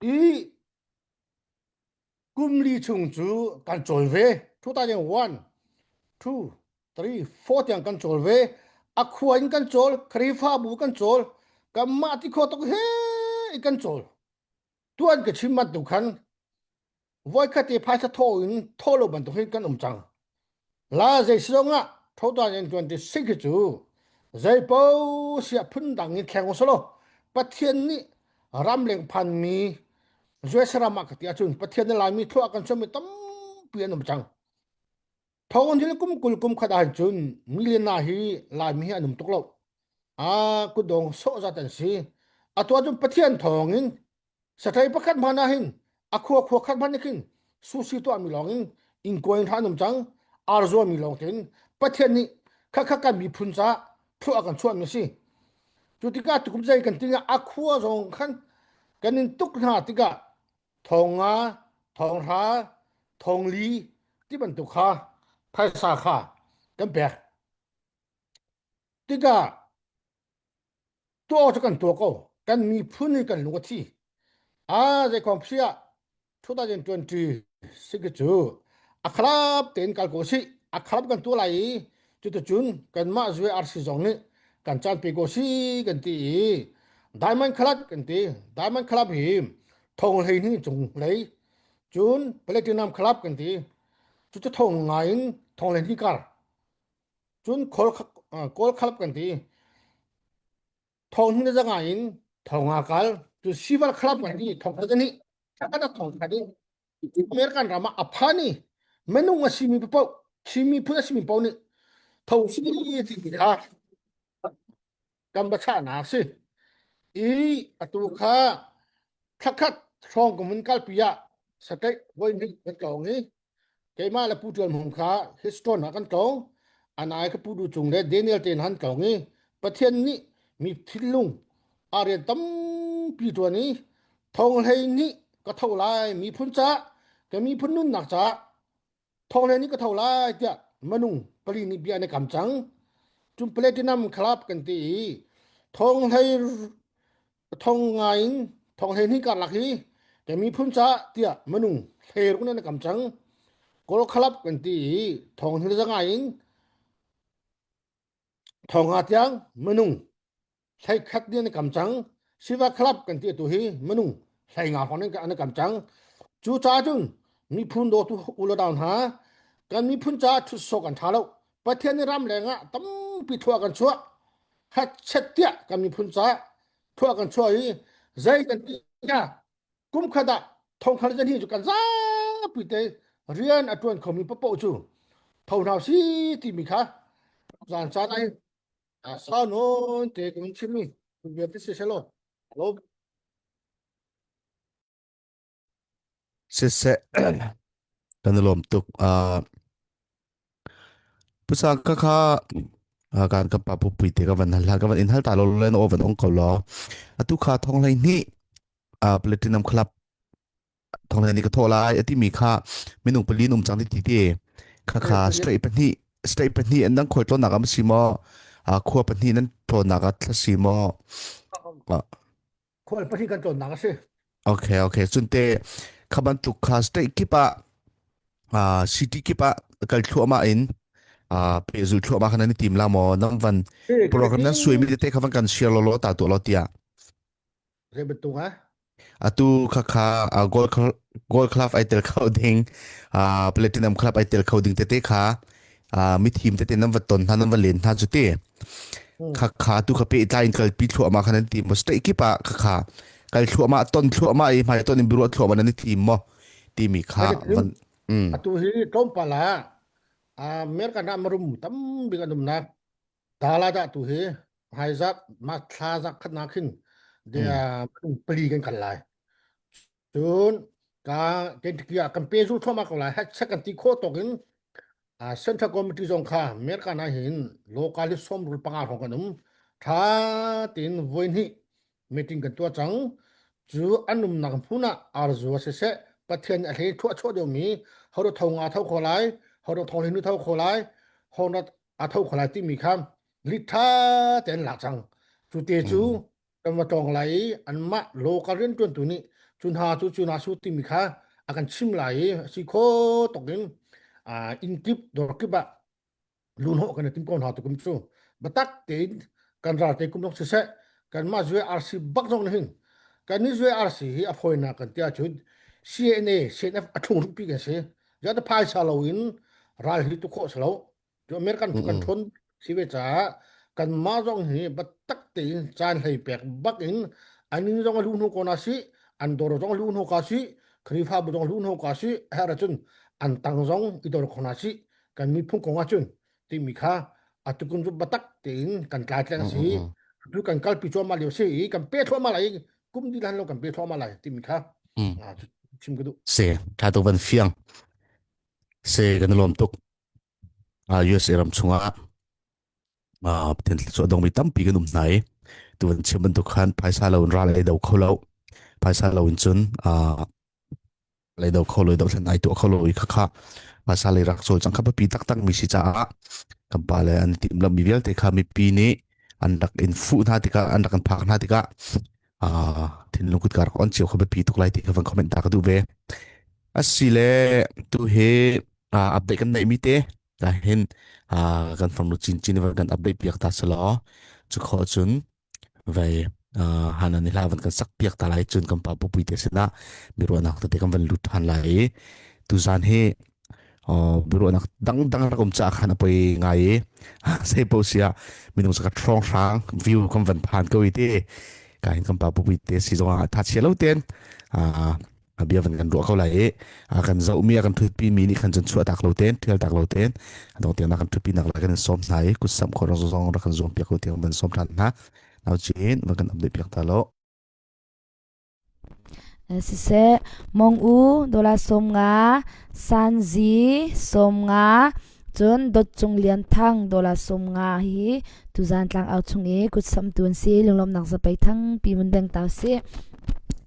I kum li chung cu kan cawl ve 2001 2 3 4 tiang kan cawl ve a khua in kan cawl Khrihfabu kan cawl kanmah ti kho tuk he kan cawl tuan ka chim bantuk khan voikhat te phaisa thaw in thaw lo bantuk hin kan um cang La zei si zongah 2026 hi cu zeipo siah phundang in thleng usalaw Pathian nih ramleng phanmi US ram ah ka ti ahcun Pathian nih Laimi thluah kan chuahmi tampi an um cang. Thawng hil kum 20 kum khat ahhin cun million hi Laimi hi an um tuk lo. A kutdong sawh zat an si. Atu ahcun Pathian thawng in Saṭei pakhat hmanh ah hin a khua khua khat hmanh khin sushi tuahmi lawng in ingkuai hna an um cang ar zuami lawng tein Pathian nih khakha kan miphun caah thlua a kan chuahmi a si. Cu tikah tukum zei kan tingah a khua zong khan kan in tuk hna tikah thong nga, thong hra, thong li ti bantuk kha phaisa kha kan pek. Tikah tuah cu kan tuah ko kan miphun hi kan lung a thi a zei kong phi ah 2026 cu a khalap tein kal ko si a khalap kan tuah lai i cuticun kanmah ZRC zong nih kan caan pe ko si kan ti i Diamond Club kan ti Diamond Club hi thong hlei hnih cung lei cun Platinum Club kan ti cucu thong ngai in thong hlei hnih kar Cun kawl khalp kan ti. Thong hin zanga in thong nga kal cu sival khalp kan ti thong khat ni kan thong khat i American ram ah a phan i minung a simi paoh Chinmi phun a simi paoh nih tho si ti ti kha kan va chahnak si i atu kha thlakhat hrawng kum in kalpi ah saṭaih voi hnih kan tlawng i keimah le Pu Ṭuan Hmung kha Houston ah kan tlawng anai ka Pu Du Cung le Daniel te han tlawng i Pathian nih mi thinlung a rian tampi ṭuan i thong hlei nih ka tho lai miphun caah ka miphun nunnak caah thong hlei nih ka tho lai tiah manung pali nih bia an i kam cang cun platinum club kan ti i thong hlei thong nga in thong hlei hnih karlak hi ka miphun caah tiah minung hlei ruk nan kam cang kawl khalap kan ti i thong hnih zanga in thong nga tiang minung hlei khat ni an kam cang siva khalap kan ti tu hi minung hlei nga hrawng an kam cang cu ca cun miphun dawtu ulo down ha kan miphun ca thut sok an tha lo pathian nih ram leng ah tampi thua kan chuah khat chet tiah kan miphun caah thua kan chuah i zei kan ti hnga kum khat ah thongkhal zan hi cu kan zapi te rian a tuan khomi papoh cu tho hna si timi kha zan caan ai sau nawn te kan chimmi vialte si selaw lo. Siseh kan i lawm tuk. Uh, Pusa ka kha uh, kan kan pa pupui te ka van hal ka van in hal ta lo len o van ong ko lo. Atu kha thong hlei ni uh, Platinum Club thong hlei ni ka tho lai ati mi kha minung pali num chang ti ti te kha kha straight pahnih straight pahnih an dang khoi tlo nak am si mo uh, khua pahnih nan tlo nak a thla si mo uh, Khual pahnih kan tlawnnak a si. Okay, okay. Cun te kha bantuk kha state kip ah uh, city kip ah kal thluahmah in uh, pehzul thluahmah khan an i tim la maw nan van program nan suai mi tete kha van kan share lo lo ta tu lo tiah. Zei bantuk ah? Atu kha kha uh, gold gold club ai tel kho ding uh, platinum club ai tel kho ding tete kha uh, mithim tete nan va ton hna nan va len hna cu te. Kha kha tu kha pehtlai in kalpi thluahmah khan an ti maw state kip ah kha kha kal thluahmah ton thluahmah i hmai ton in biaruah thluahmah nan i tim maw timi kha van mm. Atu hi tlawmpal ah American ah marum tambik an umnak dala dah tu hi hmaizat ma thla zak khat na khin de pali kan kal lai Cun ka Kentucky ah kan pehzul thluahmah ko lai. Check kan ti khawh tawk in uh, Central Committee zong kha America na hin local hi sawm rul panga hrawng kan um. Tha tein voi hnih meeting kan tuah cang. Cu an umnak hmun ah arzu siseh Pathian a hlei thuah chuah deuhmi hodo tho nga tho kho lai, hodo thong hinu tho kho lai, hono a tho kho lai timi kha lit tha tein lak cang. Cu te cu kan va tlawng lai i anmah local rianṭuantu nih cu hna cu cu hna su timi kha a kan chim lai i a si kho tuk in inn kip dawr kip ah lunhnawh kan i tim ko hna tukum cu biatak tein kan ral te kum zong siseh kanmah RC bak zong nih hin kan ni RC hi a fawinak kan ti ahcun CNA CNF a thlung rukpi kan si ziah phaisa lo in ral hi tu khawh si lo Cu American cu kan ṭhawn si ve caah kanmah zong hi biatak tein caan hlei pek bak in an inn zong a luh hnu ko na si an dawr zong a luh hnu ka si Khrihfabu zong a luh hnu ka si her ahcun an tang zong i dor kho na si kan miphun kong ahcun timi kha atukum cu biatak tein kan tlai tleng si tu kan kalpi cuahmah lio si i kan pe thluahmah lai kum di lan lo kan pe thluahmah lai timi kha chim ka duh se tha tu van fiang se kan lawm tuk USA ram chungah Pathian thluachuah a dongmi tampi kan um hna i tu van chim bantuk khan phaisa lo in ral ei do kho lo phaisa lo in cun lei do kho lo dohthlen ai tuah kho lo i khakha phaisa lei rak cawl cang kha biapi taktak mi si caah kan pa le an timhlamh mi vialte kha mipi nih an rak in fuh hna tikah an rak in phak hna tikah thinlung kutka rak on cio kha biapi tuk lai ti kha van comment ta ka duh ve asile tu hi update kan neih mi te ta hin kan farnu chin chin van kan update piak ta selaw cu kho cun vai hana ni hla van kan sak piak ta lai cun kan pa pupui te sinah biaruahnak tete kan van lut than lai i tuzan hi biaruahnak dangdang rak um caah khan a poi ngai i sei po sia minung saka hrong hrang view kan van phan ko i te ka hin kan pa pupui te si zong ah tha chia lo ten a bia van kan ruah ko lai i a kan zohmi a kan thutpi mi nih khan cun chuah tak lo ten thial tak lo ten dong tiang na kan thutpi nak lai kan in sawm hna i kut sam khor zong rak kan zuam piak ko tiang van sawm than hna nau chin van kan update piak ta lo Siseh, Mong U dollar 50, Sanzi 50, cun Dawt Cung Lian Thang dollar 50 hi tuzan tlangau chung i kutsamtu an si. Lunglawmhnak zapei thangpi mun beng tau si.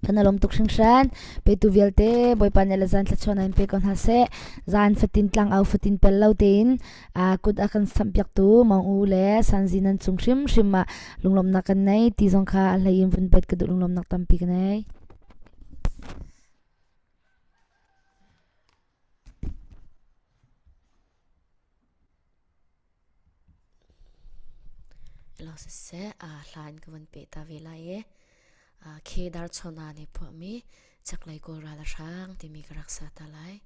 Kan alom tuk hringhran. Petu vialte Bawipa nih le zan thluachuah in pe ko hna seh. Zan fatin tlangau fatin pel lo tein kut a kan samhpiaktu Maung U le Sanzi nan cung hrimhrim ah lunglawmhnak kan nei ti zong kha a hlei in vun pet ka duh lunglawmhnak tampi ka nei. Lo siseh hla in ka van pe ta ve lai e. Kedar chona nih phuahmi chaklei kawl ral a hrang timi ka rak sa ta lai.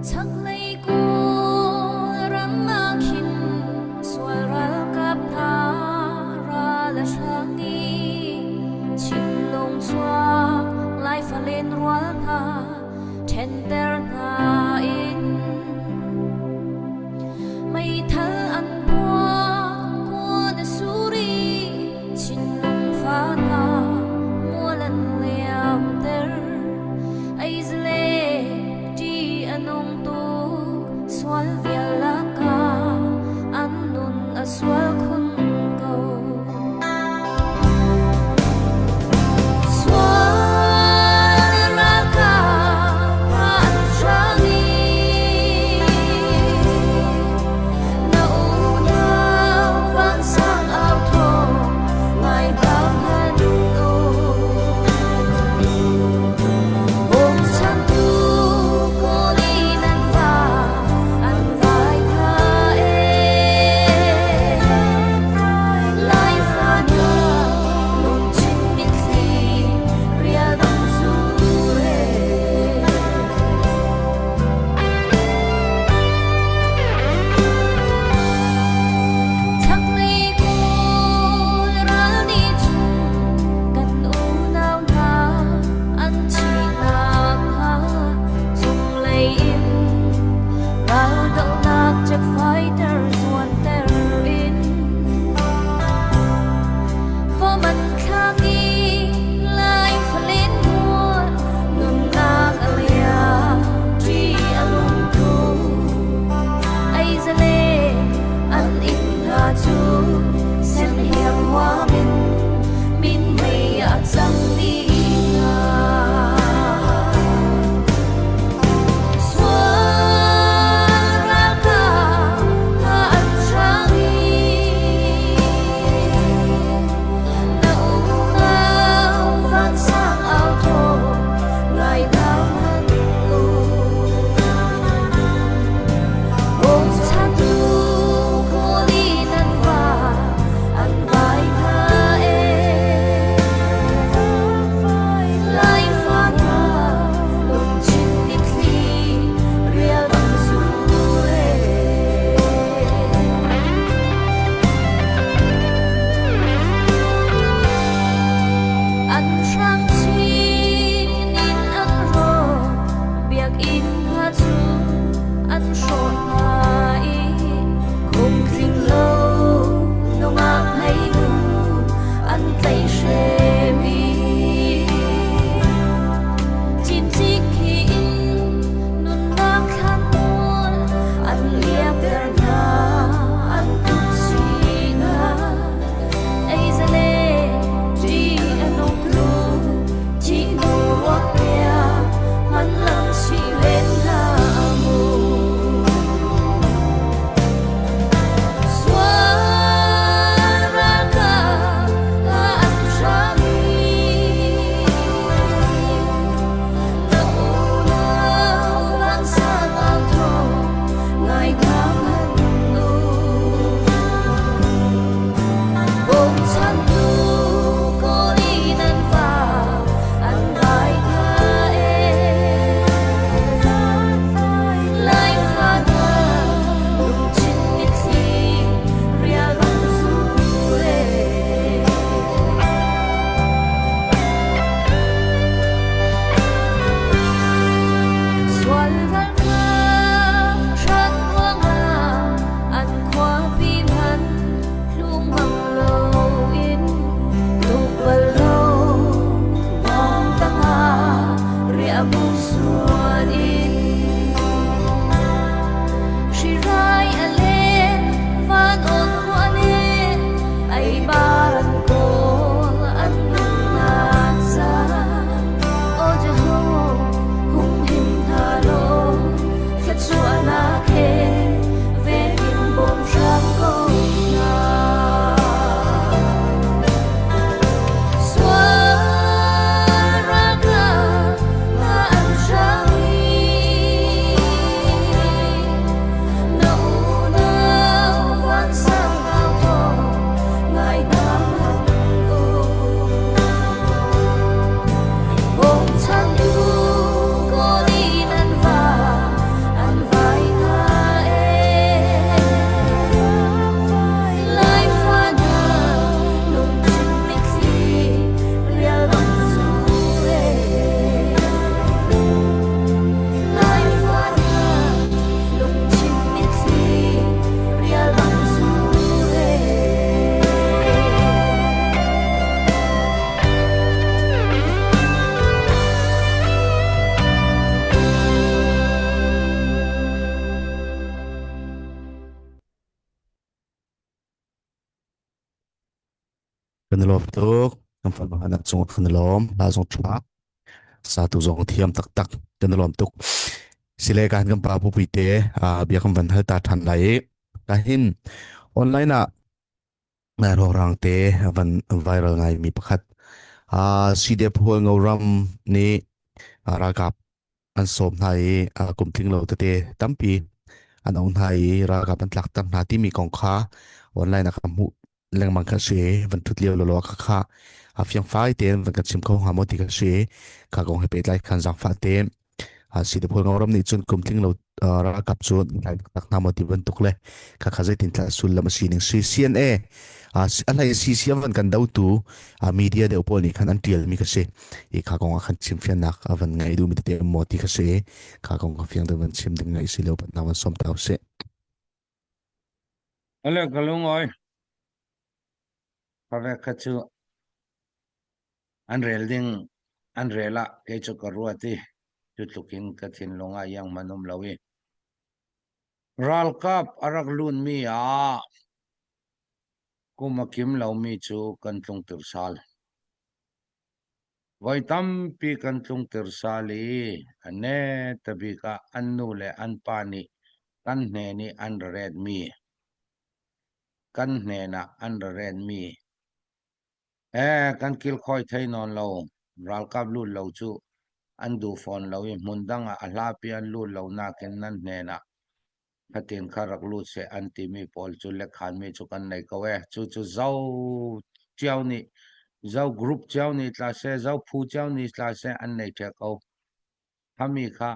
Chaklei Kawlram ah khin sual ralkap hna ral a hrang i Chinlung chuak Laifa lenrual hna ṭhenter hna in meithal an puak kuan a sur i Chinlung fa hna mual an liamter. Eizle ṭih a nung tuk sual vial lakah an nun a sual khun ko. Sual ralkap an Kan i lawm tuk. Kan fapa na cung kan i lawm. Hla zong ṭha. Satu zong thiam taktak. Kan i lawm tuk. Sile kan kan pa pupui te bia kan van hal ta ṭhan lai i ka hin online ah rorang te van viral ngai mi pakhat CDF Hualngo ram nih ralkap an sawm hna i kum tling lo tete tampi an ong hna i ralkap an tlakter hna timi kong kha online ah ka hmuh lengmang kha si van thut lio lolo kha kha a fiangfai tein van kan chim kho hnga maw ti kha si kha kong he pehtlai khan zaangfah tein si te phul ram nih cun kum tling lo ralkap cu tlai tak hna maw ti bantuk le kha kha zeitin tla sullam a si ning si CNA a hlei CCM van kan dotu media deuh pawl nih khan an tial mi kha si i kha kong ah khan chimfiannak a van ngei duhmi tete maw ti kha si kha kong kha fiang deuh van chim ding ngai si lo pat na van som tau si Ale ka lungoi ka ve kha chu an rel ding an rel ah kei chu ka ruat i cu tlukin ka thinlung ah iang man um lo i ralkap a rak lun mi ah kum a kim lomi cu kan tlungtir sal. Voi tampi kan tlungtir sal i a net bik ah an nu le an pa nih kan hnen i an ra retmi kan hnen ah an ra retmi ee kan kilkhawi thei nawn lo ralkap lut lo cu an duh fawn lo i hmun dang ah a hlapi an lut lo nakin nan hnen ah Khatin kha rak lut seh an timi pawl cu lekhanmi cu kan nei ko ee. Cucu zo cio nih zo group cio nih tla seh, zo phu cio nih tla seh an nei ṭheh ko. Khami kha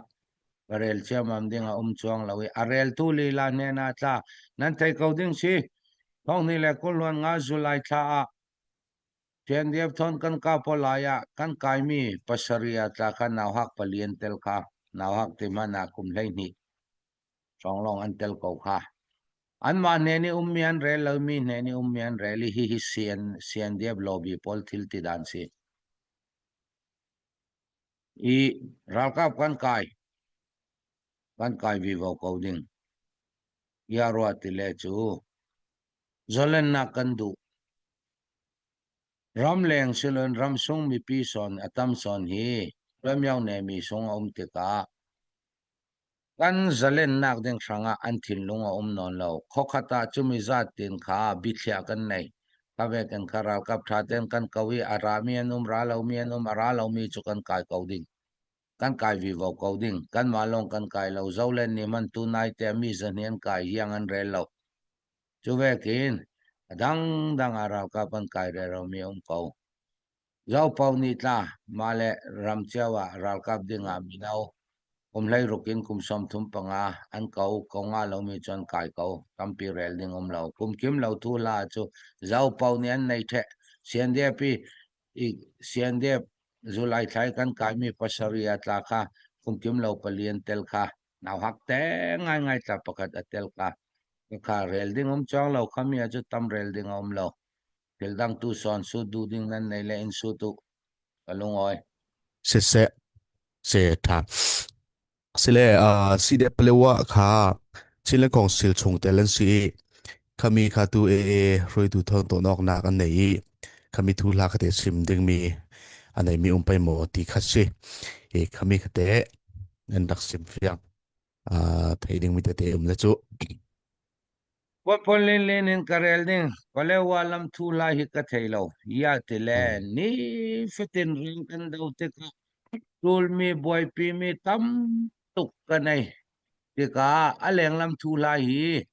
ka rel ciammam ding a um cuang lo i a reltu lila hnen ah tla nan thei ko ding si. Thonghni le kulhluan nga July thla ah Thiandiap thawn kan ka pawl lai ah kan kaimi pasarih ah tla kha nauhak pali an tel kha. Nauhak ti hmanh ah kum 12 hrawng lawng an tel ko kha. Anmah hnen i ummi an rel lomi hnen i ummi an rel i hihi CN, CNDF lobby pawl thil ti dan si. I ralkap kan kai, kan kai vivo ko ding. Ia rua ti le cu zalennak kan duh. Ramleng siloin ramsung mipi sawn a tam sawn hi ramyau ne mi sung a um tikah Kan zalennak ding hrangah an thinlung a um nawn lo. Khuakhat ah cumi zat tin kha bithliah kan nei. Ka vekin kha ralkap ṭha tein kan ko i a rami an um, ra lomi an um, a ra lomi cu kan kai ko ding. Kan kai vivo ko ding. Kanmah lawng kan kai lo. Zolen nih man tu nai te mi zahni an kai hiang an rel lo. Cu vekin a dangdang ah ralkap an kai reromi a um ko. Zopo nih tla mah le ram cio ah ralkap ding ah mino kum 16 in kum 35 an ko ko nga lomi cu an kai ko. Tampi rel ding um lo. Kum kim lo thu hla cu Zopo nih an nei ṭheh. CNDF i CNDF July thla i kan kaimi pasarih ah tla kha kum kim lo pali an tel kha nauhak te ngaingai tla pakhat a tel kha kha rel ding um chuang lo khami ah cu tam rel ding a um lo. Thil dang tu sawn sut duh ding nan nei le in sut u. Ka lungawi. Siseh se tha. Sile uh, si de palewa kha Chinland Council chung tel an si i khami kha tu e e hruaitu thon to nok nak an nei i khami thu hla khate sim ding mi an nei mi um pai mo ti kha si i khami khate an rak sim fiang uh, thei ding mi tete um le chu Puanpon linlin in ka rel ding. Palewa lam thu lai hi ka thei lo. Ya ti le ni fatin ring kan do tikah ṭulmi buaipimi tam tuk ka nei. Tikah a leng lam thu lai hi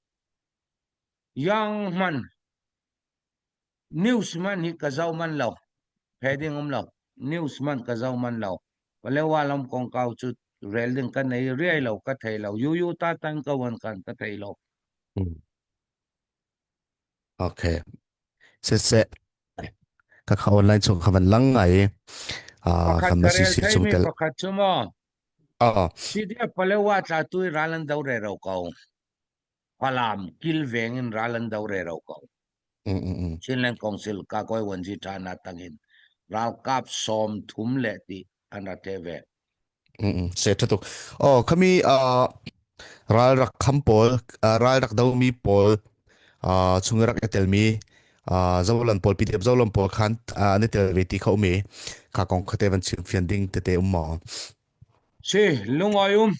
yang hman news man hi ka zoh man lo. Phe ding um lo. News man ka zoh man lo. Palewa lam kongkau cu rel ding ka nei riai lo ka thei lo. Yu yu ta tan ka wan kan ka thei lo. Mm. Okay. Siseh ka kha online chung kha van lang ngai a Pakhat kan ka si rel si chung theimi tel pakhat cu maw a CDF Palewa tla tu i ral an do re ro ko. Falam kilveng in ral an do re ro ko. mm mm mm Chinland Council ka koi wanji tha na tangin ralkap som thum le ti an ra te ve. mm mm se tha tuk oh khami a ral rak kham pawl ral rak do mi pawl a chung rak i tel mi. Zolan pawl PDF Zolan pawl khan an i tel ve ti kha um i kha kong kha te van chim fian ding tete um maw? Si lungoi um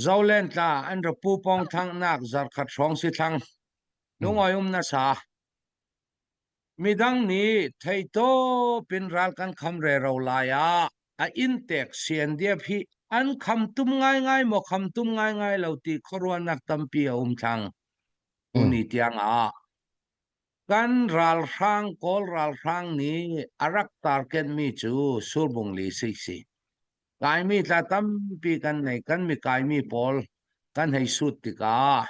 Zolen tla an ra pu pong thang nak zarkhat hrawng si thlang lungoi um na sa Midang nih theitawp in ral kan kham rero lai ah a inntek CNDF hi an kham tum ngaingai maw kham tum ngaingai lo ti khuaruahnak tampi a um thlang. Tuni tiang ah kan ralhrang Kawl ralhrang nih a rak target mi cu Surbung li si si. Kaimi tla tampi kan nei kan mi kaimi pawl kan hei sut tikah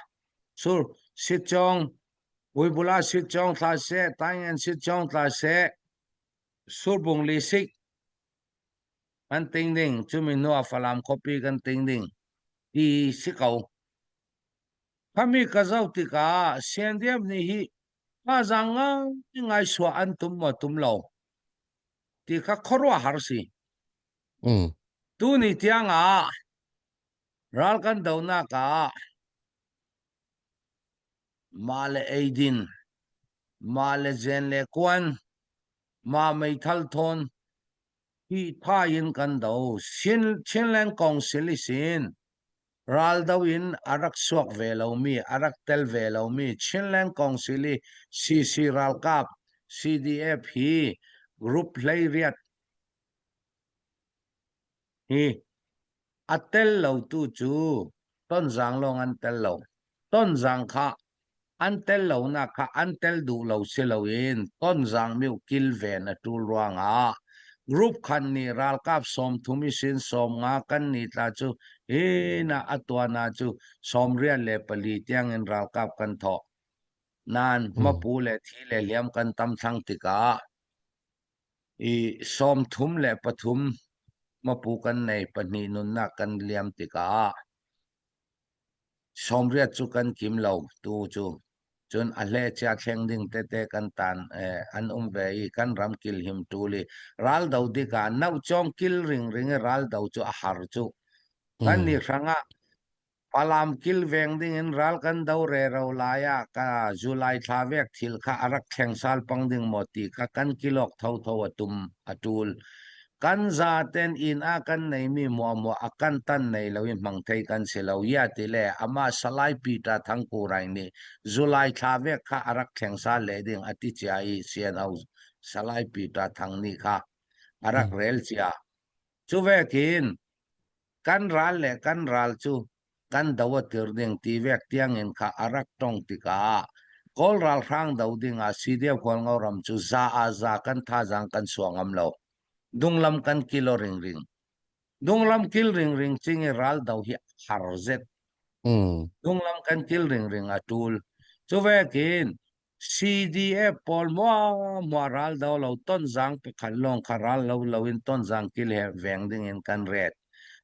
sur sitcong Uibula sitcong thla seh, Taingen sitcong tla seh, Surbung li sik kan ting ding, cumi hnu ah Falam khuapi kan ting ding ti si ko. Khami ka zoh tikah CNDF nih hi thazaang ngai ngai suah an tum maw tum lo ti kha khuaruahhar si. Tuni tiang ah ral kan donak ah Mah le eidin, mah le zen le kuan, mah meithal thawn hi tha in kan do. Chinland Council i sin raldo in a rak suak ve lomi, a rak tel ve lomi Chinland Council i CC ralkap CDF hi group 18 hi A tel lotu cu Tonzang lawng an tel lo. Tonzang kha an tel lonak kha an tel duh lo si loin Tonzang mio kilven a ṭul ruangah group khan nih ralkap 30 i sin 50 kan ni tla cu hi na a tuana cu 94 tiangin ralkap kan thawh. Nain hmapu le thi le hliam kan tam thlang tikah I 33 mapu kan nei pahnih nunnak kan liam tikah 80 cu kan kim lo tu cu cun a hlechia thleng ding tete kan tan eh, an um ve i kan ram kil him tul i ral do tikah naucawng kil ringring i ral do cu a har cu kan ni hrangah Falam kilveng dingin ral kan do rero lai ah ka July thla vek thil kha a rak thleng sal pang ding maw ti kha kan kilok thotho a tum a tul. Kan zaten inn ah kan neimi muahmuah a kan tan nei lo i hmang thei kan si lo ya ti le amah Salai Peter Thangkurai nih July thla vek kha a rak thleng sal le ding a ti cia i CNO Salai Peter Thang nih kha a rak rel cia. Cu vekin Kan ral le kan ral cu kan do a tir ding ti vek tiangin kha a rak tong tikah Kawl ralhrang do dingah CDF Hualngo ram cu za ah za kan thazaang kan suah ngam lo. Dunglam kan kilo ringring. Dunglam kil ringring cing i ral do hi har zet. Dunglam kan kil ringring a tul. Cu vekin CDF pawl muahmuah ral do lo tonzang pakhat lawng kha ral lo loin tonzang kil he veng ding in kan ret.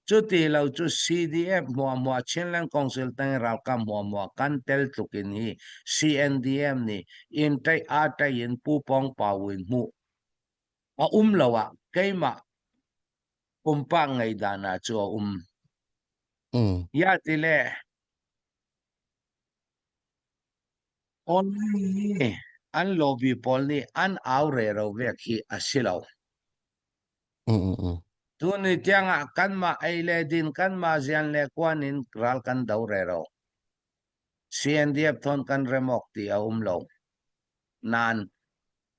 Cuti lo cu CDF muahmuah Chinland Council tang ralkap muahmuah kan tel tluk in hi CNDM nih in ṭaih aa ṭaih in pu pawng pau in hmuh a um lo ah keimah pumpak ngeidan ah cu a um. Ya ti le Online i an lobby pawl nih an au rero vek hi a si lo. Tuni tiangah kanmah ei le din, kanmah zian le kuan in ral kan do rero. CNDF thawn kan rem awk ti a um lo. Nain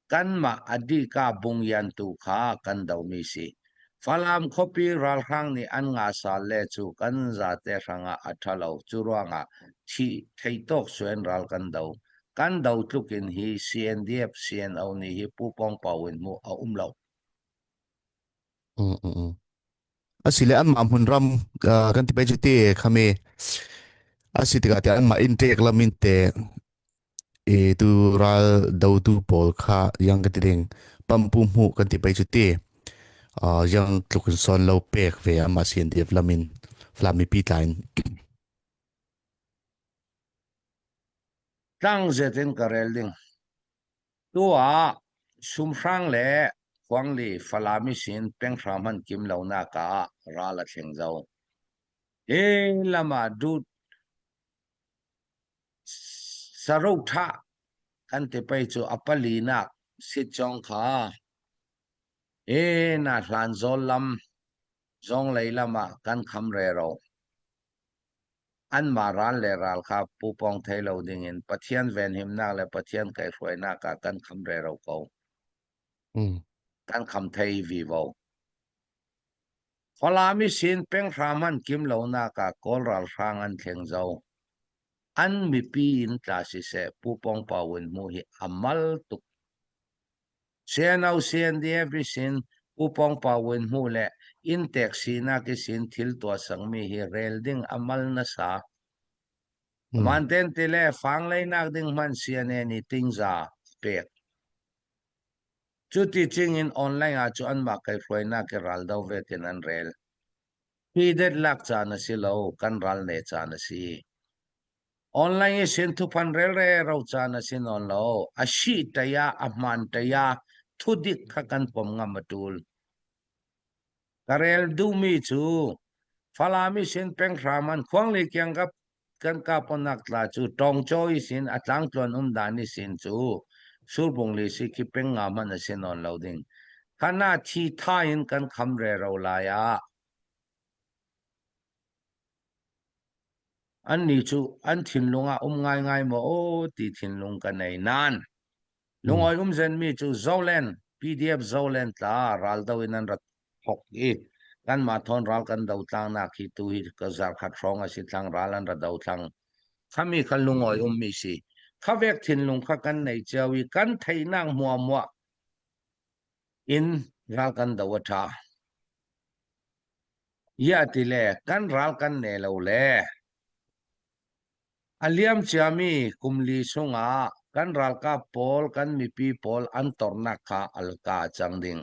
kanmah a dika bungyan tu kha kan domi si. Falam khuapi ralhrang nih an ngasal le cu kan zate hrangah a ṭha lo. Cu ruangah thih theitawk suen ral kan do. Kan do tluk in hi CNDF CNO nih hi Pu Pawng Pau in hmuh a um lo. Asile anmah hmunram kan ti pai cu ti khami asi tikah tiah anmah inn ṭek lam in te i tu ral dotu pawl kha yang ka ti ding pampu hmuh kan ti pei cu ti yang tluk in sawn lo pek ve ama CNDF lam in Falam mipi tla in Tlang zet in ka rel ding. Tu ah Sumhrang le Khuangli Falam i sin penghram han kim lonak ah ral a thleng zo. Hi lam ah dut Sarothah. kan ti pei cu a palinak sitcawng kha e na hlan zawl lam zong lei lam ah kan kham rero. Anmah ral le ral kha pupawng thei lo dingin Pathian venhimnak le Pathian kaihhruainak ah kan kham rero ko. Kan kham thei vivo. Falam i sin penghram an kim lonak ah Kawl ralhrang an thleng zau. An mipi in tla siseh Pupawng Pau in hmuh hi a mal tuk. CNO CNDF i sin Pupawng Pau in hmuh le inntek sinak i sin thil tuah sangmi hi rel ding a mal nasa. Manten ti le fang leinak ding hmanh CNA nih tingza pek. Cuti cingin online ah cu anmah kaihhruainak i raldo vekin an rel. Hi det lak caan a si lo, kan ral ne caan a si. Online i sin thuphan relrero caan a si nawn lo. A si ṭai ah, a hmaan ṭai ah, thudik kha kan pom ngam a ṭul. Ka rel duhmi cu Falam i sin penghram an khuangli kiang ka kan kaponak tla cu tawngcaw i sin a tlangtluan um dan i sin cu surbung li si khi peng nga hmanh a si nawn lo ding. Khana thi tha in kan kham rero lai ah annih cu an thinlung ah um ngaingai maw aw ti thinlung ka nei nain lungawi um zenmi cu Zoland PDF Zoland tla raldo in an rat thok i kanmah thawn ral kan do tlangnak hi tu hi ka zarkhat hrawng a si tlang ral an ra do tlang khami kha lungawi ummi si khavek thinlung kha kan nei cio i kan theihnak muamuah in ral kan do a tha ya ti le kan ral kan ne lo le A liam ciami kum li chungah kan ralkap pawl kan mipi pawl an tornak kha alka a cang ding.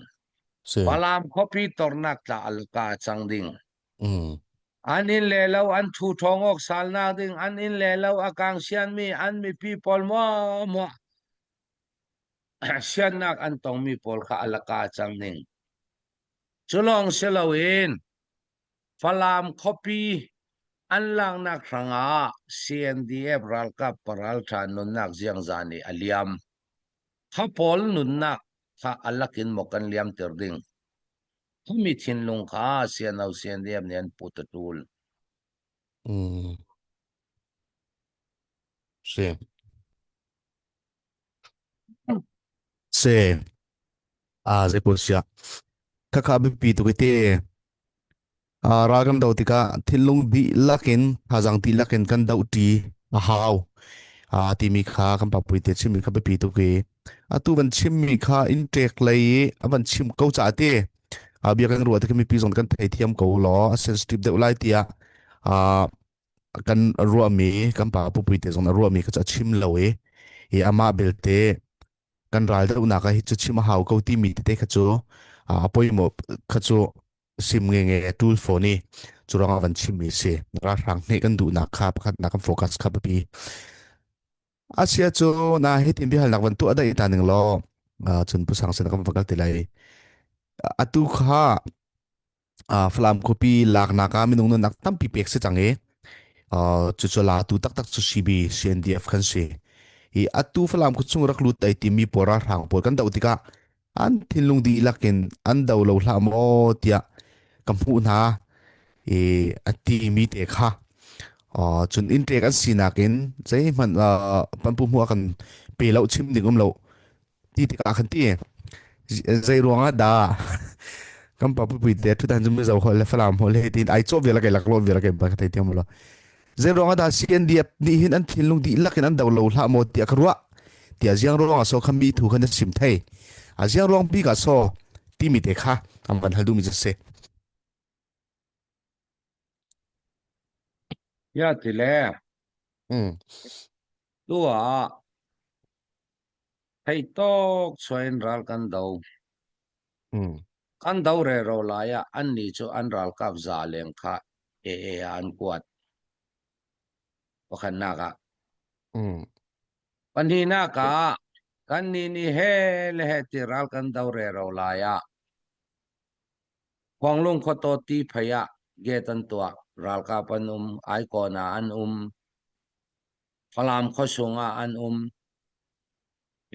Si. Falam khuapi tornak tla alka a cang ding. Mm. An inn le lo an thu ṭhawng awk salnak ding an inn le lo a kang sianmi an mipi pawl muah siannak an tongmi pawl kha alaka a cang ding. Cu lawng si loin Falam khuapi an laknak hrangah CNDF ralkap paralṭha nunnak ziangza nih a liam. Kha pawl nunnak kha a lakin maw kan liamter ding. Khami thinlung kha CNO CNDF nih an put a ṭul. Mm. Si. Si. Ah, zei sia. Khakha biapi tuk i te. Ral kan do tikah thinlung dihlak in thazaang dihlak in kan dohṭi a hau timi kha kan papui te chimmi kha biapi tuk i atu van chimmi kha innṭek lei i a van chim ko caah ti bia kan ruah tik mipi zong kan theithiam ko law a sensitive deuh lai tiah kan ruahmi kan pa pupui te zong a ruahmi kha cu a chim lo i i amah belte kan ral dohnak ah hi cu chim a hau ko timi tete kha cu a poimawh kha cu sim nge nge tul phone i cu ruangah van chimmi si ralhrang hne kan duhnak kha pakhat nak kan focus kha biapi asia cu na hitin biahalnak van tuah dai ta ning law cun pusang sin kan va kal ti lai atu kha Falam khuapi laknak ah minung nunnak tampi pek si cang i cucu latu taktak cu CB CNDF kan si i atu Falam khu chung rak lut ai timi pawl ralhrang pawl kan doh tikah an thinlung dihlak in an do lo hlah maw tiah ka hmuh hna i a timi te kha cun inntek an sinak in zeihmanh panpu hmuh a kan pe lo chim ding um lo ti tikah khan ti zei ruangah dah kan pa pui te thutan cu mizo holh le falam holh he tin ai chaw vial kai lak lo vial kai ba thei tiam lo zei ruangah dah CNDF nih hin an thinlung dihlak in an do lo hlah maw tiah ka ruah tiah ziang ruangah so kha mi thu khan sim thei a ziang ruang pi ka so timi te kha am van hal du mi chu se Ya ti le mm tu ah Theih tawk chuah in ral kan do. Mm. Kan do rero lai ah annih cu an ralkap za leng kha AA ah an kuat. Pakhatnak ah. Mm. Pahnihnak ah kannih nih he le he ti ral kan do rero lai ah Khuanglung khuataw ti phei ah gate an tuah. Ralkap an um, Aikawn ah an um, Falam khuasung ah an um.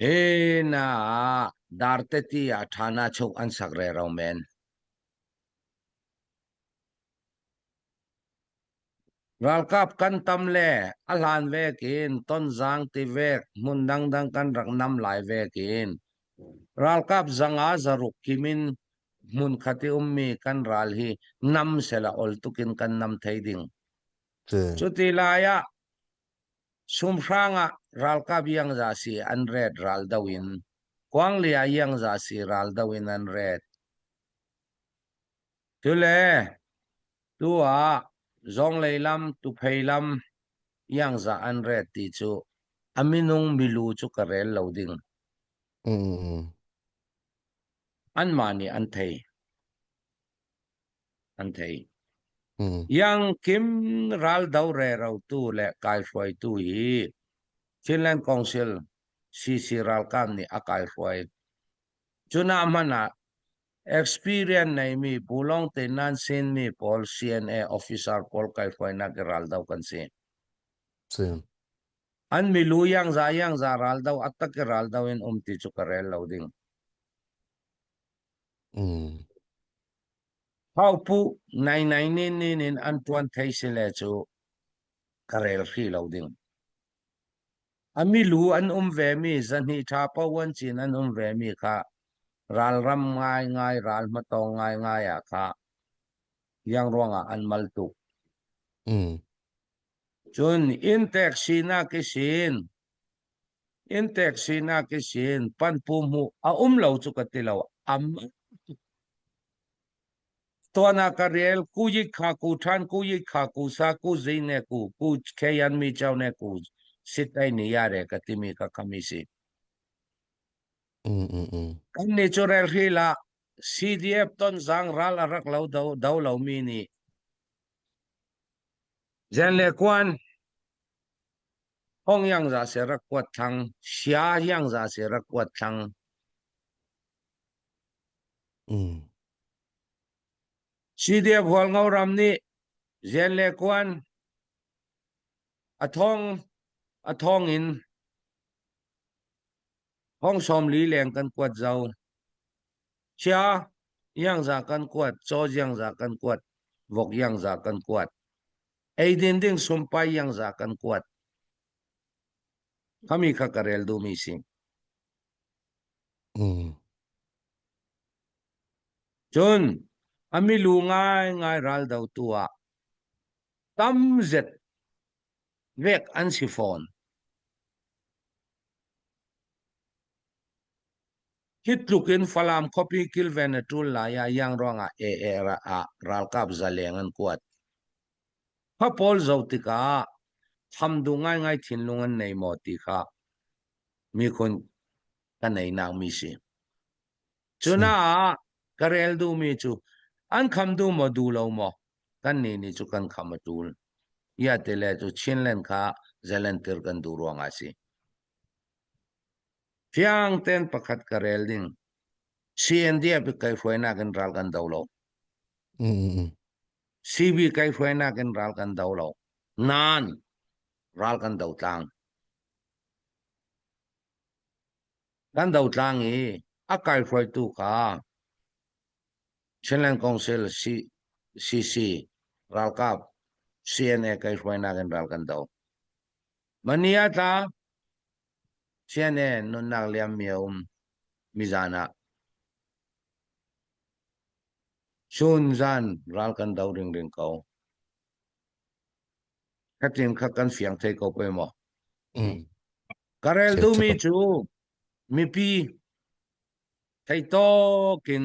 E na darte ti ah ṭhana chuk an sak re ro men. Ralkap kan tam le a hlan vek in Tonzang ti vek hmun dangdang kan rak nam lai vek in ralkap zanga zaruk kim in hmunkhat i ummi kan ral hi nam sela ol tukin kan nam thei ding. Cuti lai ah sumhrang ah ralkap iangza si an ret ral do in Kuangli ah iangza si ral do in an ret. Cule tu ah zawnglei lam tuphei lam iangza an ret ti cu a minung milu cu ka rel lo ding. Mm. Anmah nih an thei. An thei. Mm. Yang Kim raldo rerotu le kaihruaitu hi Chinland Council CC ralkap nih a kaihruai. Cuna hmanh ah experience neimi bulong te nan sinmi pawl CNA officer pawl kaihruainak i raldo kan si. Si. An milu yangza yangza raldo atak i raldo in um ti cu ka rel lo ding. Mm. Haupu nai nai nin nin in an tuan thei si le cu ka rel hri lo ding. A milu an um vemi zahnih ṭha pawan cin an um vemi kha ralram ngaingai ral hmatawng ngaingai ah kha yang ruangah an mal tuk. Mm. Cun inntek sinak i sin inntek sinak i sin panpu hmuh a um lo cu ka ti lo am Tuan ah ka rel ku yik kha ku ṭhan ku yik kha ku sa ku zi ne ku ku kheyan mi chau ne ku sit ai ni ya re ka timi ka khami si. Mm, mm, mm. Kan ni cu rel hri la CDF ton zang ral a rak lo do, do lo mi nih Zen le kuan hong yang za se rak kuat thlang sia yang za se rak kuat thlang Mm. CDF Hualngo ram nih Zen le Kuan a thong a thong in hong 40 leng kan kuat zau. Chia yangza kan kuat, caw yangza kan kuat, vok yangza kan kuat. Eidin ding sumpai yangza kan kuat. Khami kha ka rel duhmi si. Mm. Cun a milu ngaingai raldotu ah tamzet vek an si fawn. Hi tluk in Falam khuapi kilven a ṭul lai ah iang ruangah AA ah ralkap zaleng an kuat. Khua pawl zoh tikah tham duh ngaingai thinlung an nei maw ti kha mikhun ka neinak mi si. Cunaah ka rel duhmi cu an kham duh maw duh lo maw kan nih nih cu kan kham a ṭul. Ia te le cu Chinland kha zelentir kan duh ruangah a si. Fiang ten pakhat ka rel ding. CNDF kai hruainak in ral kan do lo. Mm. CB kai hruainak in ral kan do lo. Nan ral kan do tlang. Kan do tlang i a kai hruaitu kha Chinland Council CC ralkap CNA kai hruainak in ral kan do. Mania tla CNA nunnak liam mi a um mizan ah chun zan ral kan do ringring ko. Khatin kha kan fiang thei ko pei maw? Mm. Ka rel duhmi cu mipi thei tawk in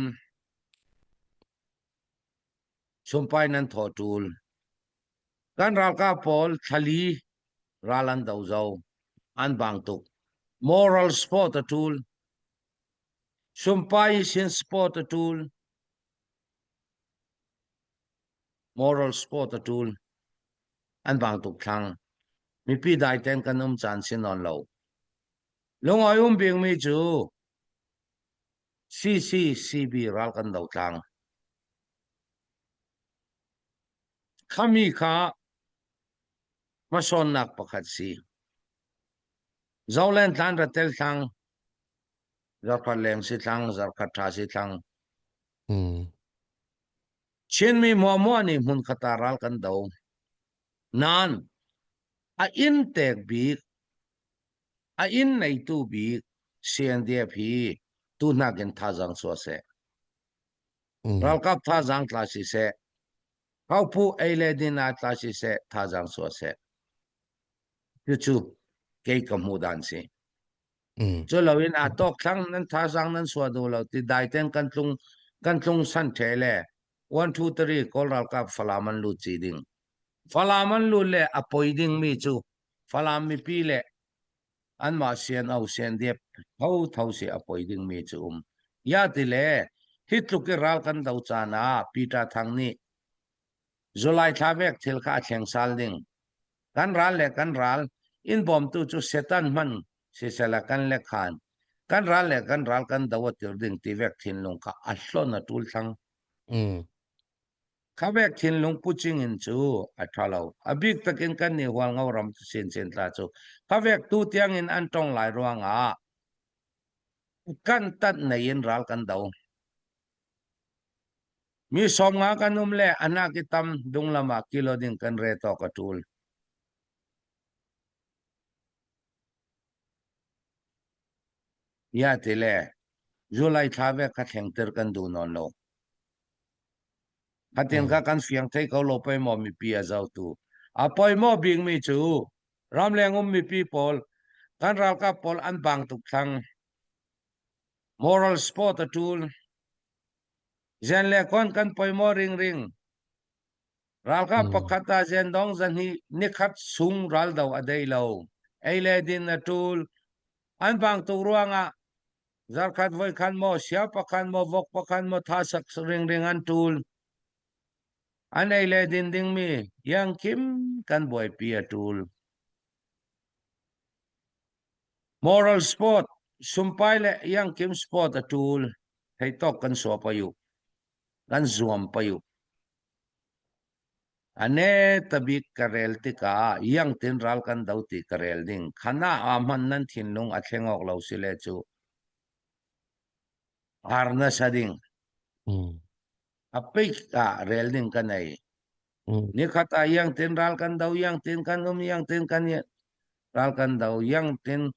sumpai nan thaw ṭul. Kan ralkap pawl thlali ral an do zo. An bang tuk. Moral sport a ṭul. Sumpai sin sport a ṭul. Moral sport a ṭul. An bang tuk thlang. Mipi dai ten kan um caan si nawn lo. Lungawi um bikmi cu CCCB ral kan do tlang. Khami kha hmasawnnak pakhat si. Zoland tlan ratel thlang. Zarkhat leng si thlang, zarkhat ṭha si thlang. Mm. Chinmi muahmuah nih hmunkhat ah ral kan do. Nain a inn tek bik, a inn neitu bik CNDF hi tu hnakin thazaang chuah seh. Mm. Ralkap thazaang tla siseh, haupu ei le din ah tla siseh, thazaang chuah seh. Cucu kei ka hmuh dan si. Mm. Cu loin aa tawk thlang nan thazaang nan suah duh lo ti dai ten kan tlung kan tlung san the le 1 2 3 Kawl ralkap Falam an lut ci ding. Falam an lut le a poi ding mi cu Falam mipi le anmah sian au sian dep tho tho si a poi ding mi cu um. Ya ti le hi tluk i ral kan do caan ah Peter Thang nih July thla vek thil kha a thleng sal ding. Kan ral le kan ral in bawmtu cu Satan hman sisela kan le khan kan ral le kan ral kan do a tir ding ti vek thinlung kha a hlon a tul thlang. Mm. Kha vek thinlung pu ching in cu a tha lo. A bik takin kan nih hual ngo ram sin sin tla cu kha vek tu tiang in an tong lai ruangah kan tat nei in ral kan do. Mi 50 kan um le anak i tam dunglam ah kilo ding kan re tawk a ṭul. Ya ti le July thla ve kha thlengter kan duh nawn lo. Khatin kha kan fiang thei ko lo pei maw mipi a zotu. A poi maw bik mi cu ramleng um mipi pawl kan ralkap pawl an bang tuk thlang. Moral sport a ṭul. Zen le kon kan poimaw ringring. Ralkap pakhat ah zen dong zahnih nikhat sung raldo a dei lo. Ei le din a ṭul. An bang tuk ruangah zarkhat voikhan maw sia pakhat maw vok pakhat maw tha sak ringring an ṭul. An ei le din dingmi iangkim kan buaipi a ṭul. Moral sport, sumpai le iangkim sport a ṭul. Theitawk kan sua payu. Kan zuam payu. Ane tabik ka rel tikah iangtin ral kan do ti ka rel ding. Khana ah hman nan thinlung a thleng awk lo si le cu. Har na sa ding. Mm. A peik ah rel ding ka nei. Mm. Nikhat ah iangtin ral kan do, iangtin kan um, iangtin kan ral kan do, iangtin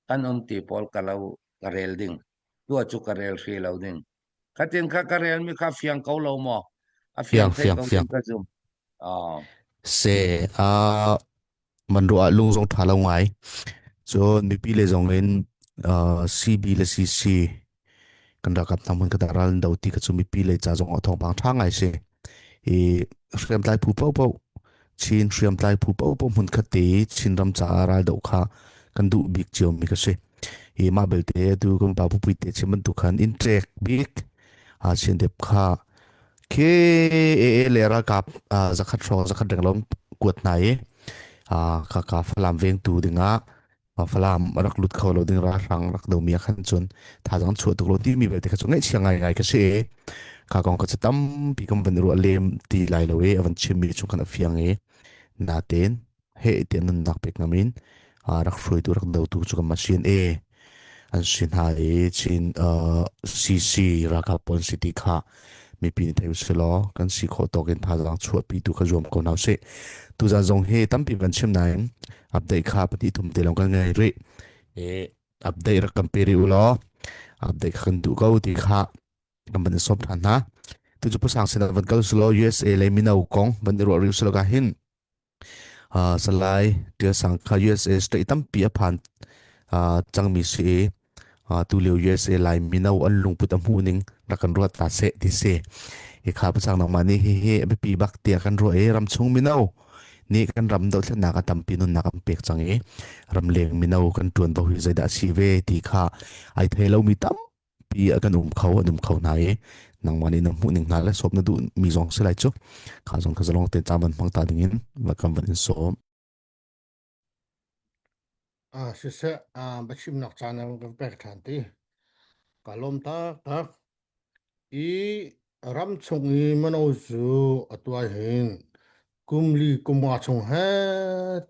kan um ti pawl ka lo ka rel ding. Tua cu ka rel hri lo ding. Khatin kha ka rel mi kha fiang ko lo maw? A fiang Fiang, thei fiang, ko fiang. ka zum. Oh. Se, uh, man ruah lung zong ṭha lo ngai. Cun mipi le zong in uh, CB le CC kan ralkap hna hmun ka dah ral an do ti kha cu mipi le ca zong ah thawngpang ṭha ngai si. I hriamtlai phu paohpaoh Chin hriamtlai phu paohpaoh hmun khat te i Chinram caah ral doh kha kan duh bik ciomi ka si. Hi mah belte atu kan pa pupui te chim bantuk khan in ṭek bik a Chin dep kha khi AA le ralkap zakhat hrawng zakhat reng lom kuat hna i ka ka Falam vengtu dingah Falam rak lut kho lo ding ralhrang rak domi ah khan cun thazang chuah tuk lo timi belte kha cu ngaihchia ngaingai ka si i kha kong kha cu tampi kan van ruah lem ti lai lo i a van chimmi chung khan a fiang i natein he tiah nunnak pek ngam in rak hruaitu rak dotu cu kan machine e an si hna i Chin CC ralkap pawl an si ti kha mipi nih thei usih law kan si khawh tawk in thazaang chuahpi tu kha zuam ko hna usih. Tuzaan zong hi tampi kan chim nain update kha pati thum te lawng kan ngei rih. E update rak kan pe rih u law update kha kan duh ko ti kha kan van i sawm ṭhan hna. Tu cu pusang sinah van kal sulaw USA lei mino kong van i ruah rih usulaw ka hin Uh, Salai Tial Sang kha USA state tampi a phan uh, cangmi si i uh, tulio USA Lai mino an lungput a hmuh ning rak kan ruat ta seh ti si. I kha pasang nangmah nih hi hi a biapi bak tiah kan ruah i ramchung mino nih kan ram dothlennak a tampi nunnak an pek cang i ramleng mino kan ṭuanvo hi zeidah a si ve ti kha ai thei lomi tam pi ah kan um kho an um kho hna i nangmah nih na hmuh ning hna le sawm na duh mi zong si lai cu kha zong kha zalong te caan van hmang ta ding in va kan van in sawm Ah siseh ah biachimnak caan na kan pek ṭhan ti. Ka lawm taktak. I ram chung i mano cu atu ah hin kum li kum nga chung he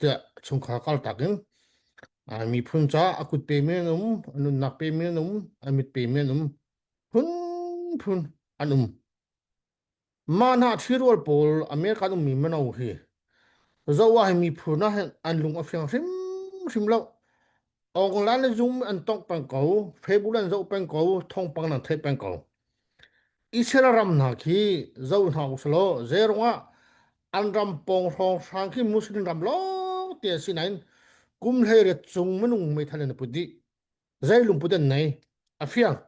tiah chungkhar kaltak in. A miphun caah a kut pemi an um, a nunnak pemi an um, a mit pemi an um, phunphun an um. Mah hna ṭhirual pawl American ummi mino hi zoh ah hin miphun ah hin an lung a fiang hrimhrim lo. Online le Zoom an tongh peng ko, Facebook an zoh peng ko, thawngpang nan theih peng ko. Israel ram hna khi zoh hna usalaw zeirungah an ram pawng hrawnghrang khi Muslim ram lawng te a si nain kum 18 cung minung meithal in a put dih. Zei lungput an nei? A fiang.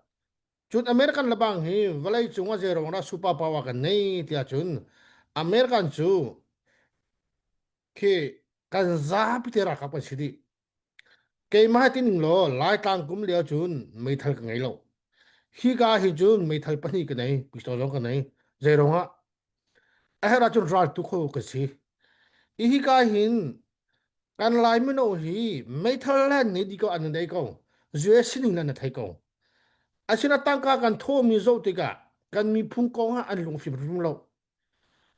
Cun American lebang hi vawlei cung ah zeiruang dah super power kan nei tiah cun American cu khi kan zapi te ralkap kan si dih. Keimah ti ning law Laitlang kum lio cun meithal ka ngei lo. Hika hi cun meithal pahnih ka nei, pistol zong ka nei. Zeiruang ah a herh ahcun raltu kho ka si. I hika hin kan Lai mino hi meithal le nei di ko an nei ko. US sining le na thei ko. Asina tangka kan thawmi zoh tikah kan miphun kong ah an lungfim hrim lo.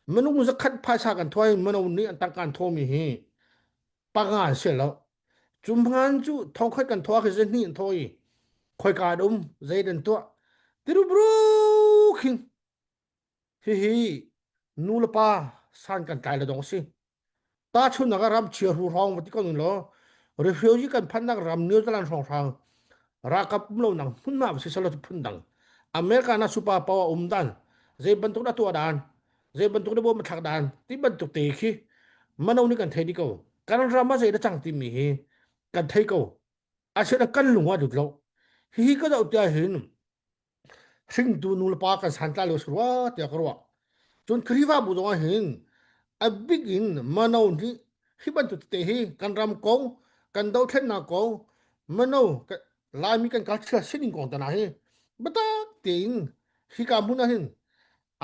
Minung zakhat phaisa kan thuai mino nih an tangka an thawmi hi panga an si lo. Cu hman cu thongkhat kan thawh khi zahnih an thaw i khoika an um zei dan tuah tirubru khin Hihi nu le pa san kan tlai le dong a si. Tahchunhnak ah ram chia hru hrawng va ti ko ning law refugee kan phannak ram New Zealand hrawnghrang ralkap um lo nang hmunhma va si selaw phun dang. America na super power um dan zei bantuk na tuah dan zei bantuk na bom thlak dan ti bantuk te khi mano nih kan thei di ko. Kan ram ah zei da cang timi hi kan thei ko. Asina kan lung ah lut lo. Hihi ka zoh tiah hin hringtu nu le pa kan santlai lo si rua tiah ka ruah. Cun Khrihfabu zong ah hin a bik in mano nih hi bantuk tete hi kan ram kong, kan dothlennak kong, mano Laimi kan culture sining kong tana hi biatak tein hika hmun ah hin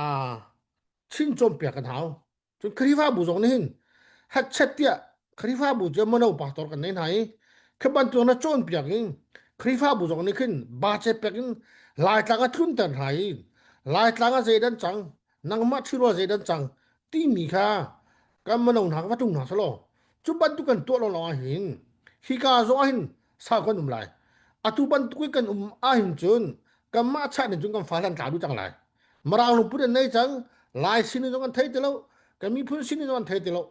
aa chin cawnpiak kan hau. Cun Khrihfabu zong nih hin hatchet tiah Khrihfabu cu mano pastor kan nei hna i khi bantuk na cawnpiak in Khrihfabu zong nih khin bace pek in Laitlang a tlunter hna i Laitlang ah zei dan cang nangmah ṭhirua zei dan cang timi kha kan mano hna va tlung hna selaw cu bantuk kan tuah lawng ah hin hika zong ah hin sau kan um lai atu bantuk i kan um ahhin cun kanmah chah ning cun kan fa hlan tla du cang lai Mirang lungput an nei cang. Lai sin zong an thei ti lo. Kan miphun sin zong an thei ti lo.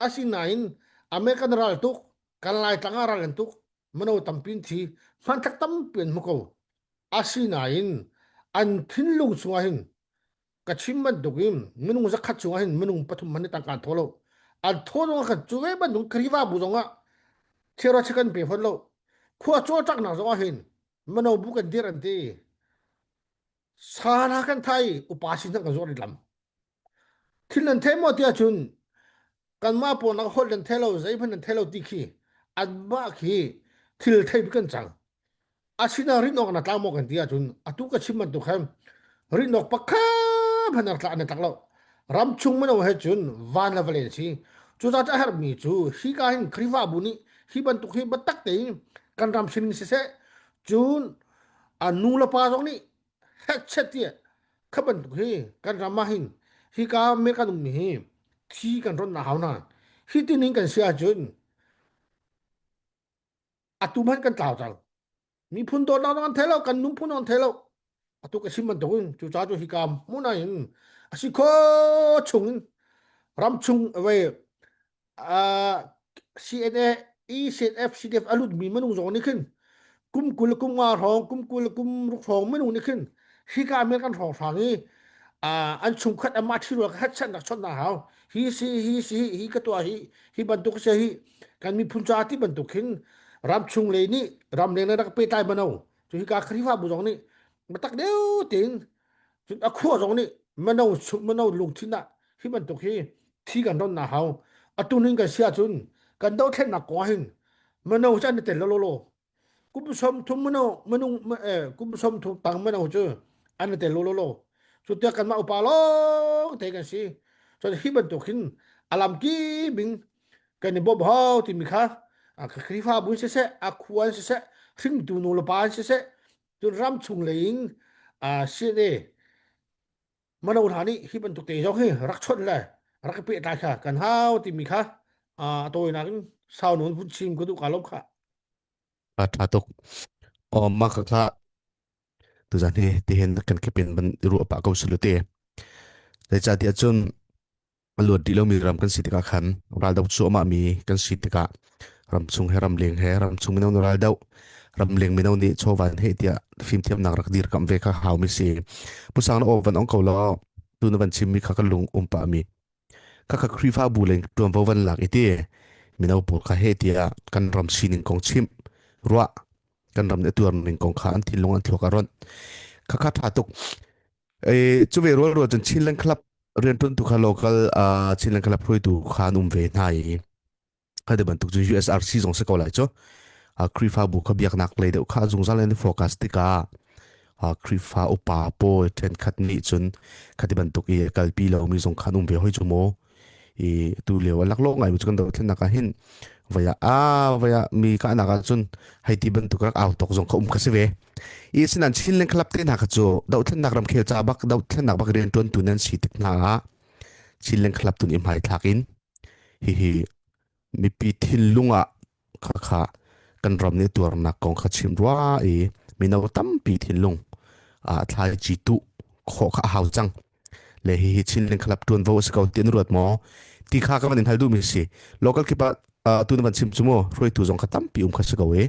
Asinain American ral tuk, kan Laitlang ah ral an tuk, mino tampi an thi, hmanthlak tampi an hmu ko. Asinain an thinlung chungah hin ka chim bantukin minung zakhat chungah hin minung pathum hmanh nih tangka an thaw lo. An thaw zong ah khan cu ve bantuk Khrihfabu zong ah thilra kan pe fawn lo. Khua cawlcangnak zong ah hin mino bu kan dir an ti. Sa kan thai upa sin kan zuar lam. Thil nan thei maw tiah cun kanmah pawl nak holh nan thei lo zeihmanh nan thei lo ti khi anmah khi thil thei kan cang. Asina rinawk na tlang maw kan ti ahcun atu ka chim bantuk khan rinawk pakhat hmanh na tla na tlak lo. Ram chung mino he cun van le vawlei si. Cucaah a herhmi cu hika hin Khrihfabu nih hi bantuk hi biatak tein kan ram sining siseh cun a nu le pa zong nih hetchet tiah kha bantuk hi kan ram ah hin hika American ummi hi thi kan ron na hau na hi tining kan si ahcun atu hmanh kan tlau cang miphun dawtnak zong an thei lo kan nunphun zong an thei lo atu ka chim bantuk in cu ca cu hika hmun ah hin a si kho chung in ram chung wei CNA ECNF CDF a lutmi minung zong nih khin kum 20 kum nga hrawng kum 20 kum ruk hrawng minung nih khin hika American hrawng hrang i an chungkhat amah ṭhirual kha hatchannak chawnh hna hau hi si hi si hi ka tuah hi hi bantuk si hi kan miphun ca ti bantuk khin ram chung lei nih ram leng le rak pehtlai mano cu hika Khrihfabu zong nih biatak deuh tein Cun a khua zong nih mano mano lungthin ah hi bantuk hi thi kan ron na hau. Atu ning kan si ahcun kan dothlennak kong ah hin mano cu an i tel lo lo. Kum 30 mano minung eh, kum 30 tang mano cu an i tel lo lo. Cu tiah kanmah upa lawng te kan si. Cun hi bantuk hin a lamkip in kan i bawmh hau timi kha a Khrihfabu in siseh, a khua in siseh, hringtu nu le pa in siseh, Cun ram chung lei in CNA mano hna nih hi bantuk te zong hi rak chawnh le rak i pehtlai kha kan hau timi kha a tawinak in sau nawn vun chim ka duh ka lawm kha. A ṭha tuk. Aw mah kha kha tuzan hi tihin kan kipin ban i ruah pah ko sulu te. Zeicahtiah cun a luat rih lomi ram kan si tikah khan raldo cuahmah mi kan si tikah ramchung he ramleng he ramchung mino nih raldo ramleng mino nih chawva in heh tiah fimthiamnak rak dirkamh ve kha haumi si. Pusang na aw van ong ko law tu na van chimmi kha ka lung um pah mi Khakha Khrihfabu lei ṭuanvo van lak i ti mino pawl kha heh tiah kan ram sining kong chimh, ruah, kan ram nih a tuar ning kong kha an thinlung an thluak a ronh. Khakha ṭha tuk. E, cu ve rual rual cun Chinland Club rianṭuantu kha local uh, Chinland Club hruaitu kha an um ve hna i Kha ti bantuk cu USRC zong si ko lai cu. Uh, Khrihfabu kha biaknak lei deuh kha zungzal in focus tikah uh, Khrihfa upa pawl ṭhenkhat nih cun khati bantuk i kalpi lomi zong kha an um ve hoi cu mu. I tu lio a laklawh ngai mi cu kan dothlennak ah hin vaya a vaya mi ka nak ah cun hei ti bantuk rak au tok zong kha um kha si ve. I sinan Chinland Club te hna kha cu dothlennak ramkhel ca bak dothlennak bak rian ṭuantu nan si tik hna ah Chinland Club tun i hmaithlak in Hihi mipi thinlung ah khakha kan ram nih tuarnak kong kha chim rua i mino tampi thinlung ah thlaici tuh khawh kha a hau cang. Le hihi Chinland Club tuanvo a si ko ti an ruat maw? Ti kha ka van in hal duhmi si. Local kip ah tu na van chim cu mu hruaitu zong kha tampi um kha si ko i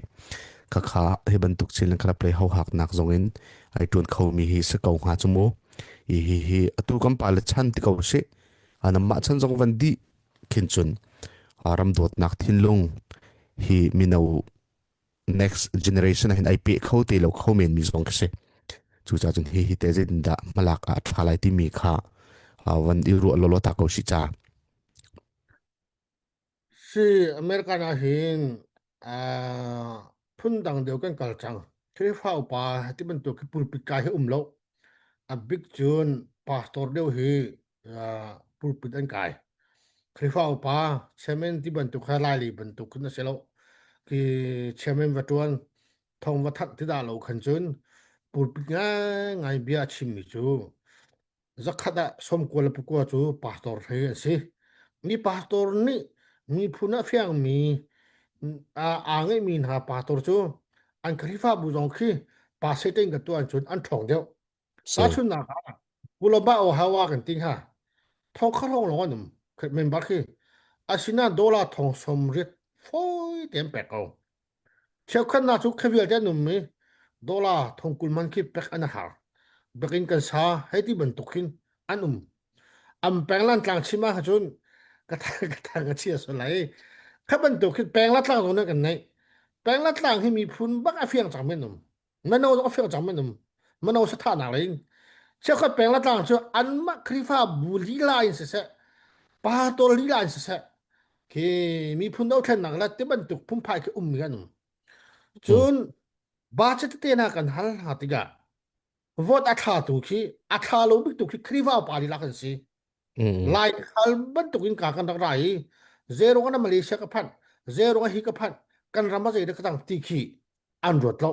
khakha hi bantuk Chinland Club lei hohaknak zong in ai tuan khomi hi si ko hnga cu mu. Hi hi hi atu kan pale chan ti ko si. Anamah chan zong van dih khin cun ram dawtnak thinlung hi mino next generation ah hin ai pe kho te lo kho men mi zong ka si. Cucaah cun hi hi te zeitindah hmalak ah a ṭha lai timi kha van i ruah lawlaw ta ko si ca. Si American ah hin uh, phundang deuh kan kal cang. Khrihfa upa ti bantuk khi pulpit kai hi um lo. A bik cun pastor deuh hi uh, pulpit an kai. Khrihfa upa chairman ti bantuk kha Laili bantuk khin a si lo. Ki chairman va tuan thong va thanh ti dah lo khan cun pulpit ngai ngai bia a chimmi cu Zakhat ah sawmkua le pakua cu pastor hlei an si. Mi pastor nih miphun a fiangmi aa ngeihmi hna pastor cu an Khrihfabu zong khi pa Satan ka tuah cun an ṭhawng deuh. Tahchunhnak ah Pulaba Ohawa kan ti hnga. Thong kha hrawng lawng an um member khi. Asinain dollar thong 80 fawi tein pek ko. Cheukhatnak cu kha vialte an um i dollar thongkul man khi pek an har. Biakinn kan sa hei ti bantuk hin an um. Am penglan tlang chim ah cun ka thang ka thang a chia sual lai. Kha bantuk hin pengla tlang zong nan kan neih. Pengla tlang hi miphun bak a fiang cang men um. Mano zong a fiang cang men um. Mano sathahnak lei in. Cheukhat pengla tlang cu anmah Khrihfa bu lila in siseh, pastor lila in siseh, khi miphun dothlennak le ti bantuk phungphai khi ummi an um. Cun budget te hna kan hal hna tikah vote a thlatu khi a thla lo bik tu khi Khrihfa upa lila kan si. Lai khal bantuk in ka kan rak ra i zero na Malaysia ka phanh zero hi ka phanh kan ram a zei ka tang ti khi an ruat lo.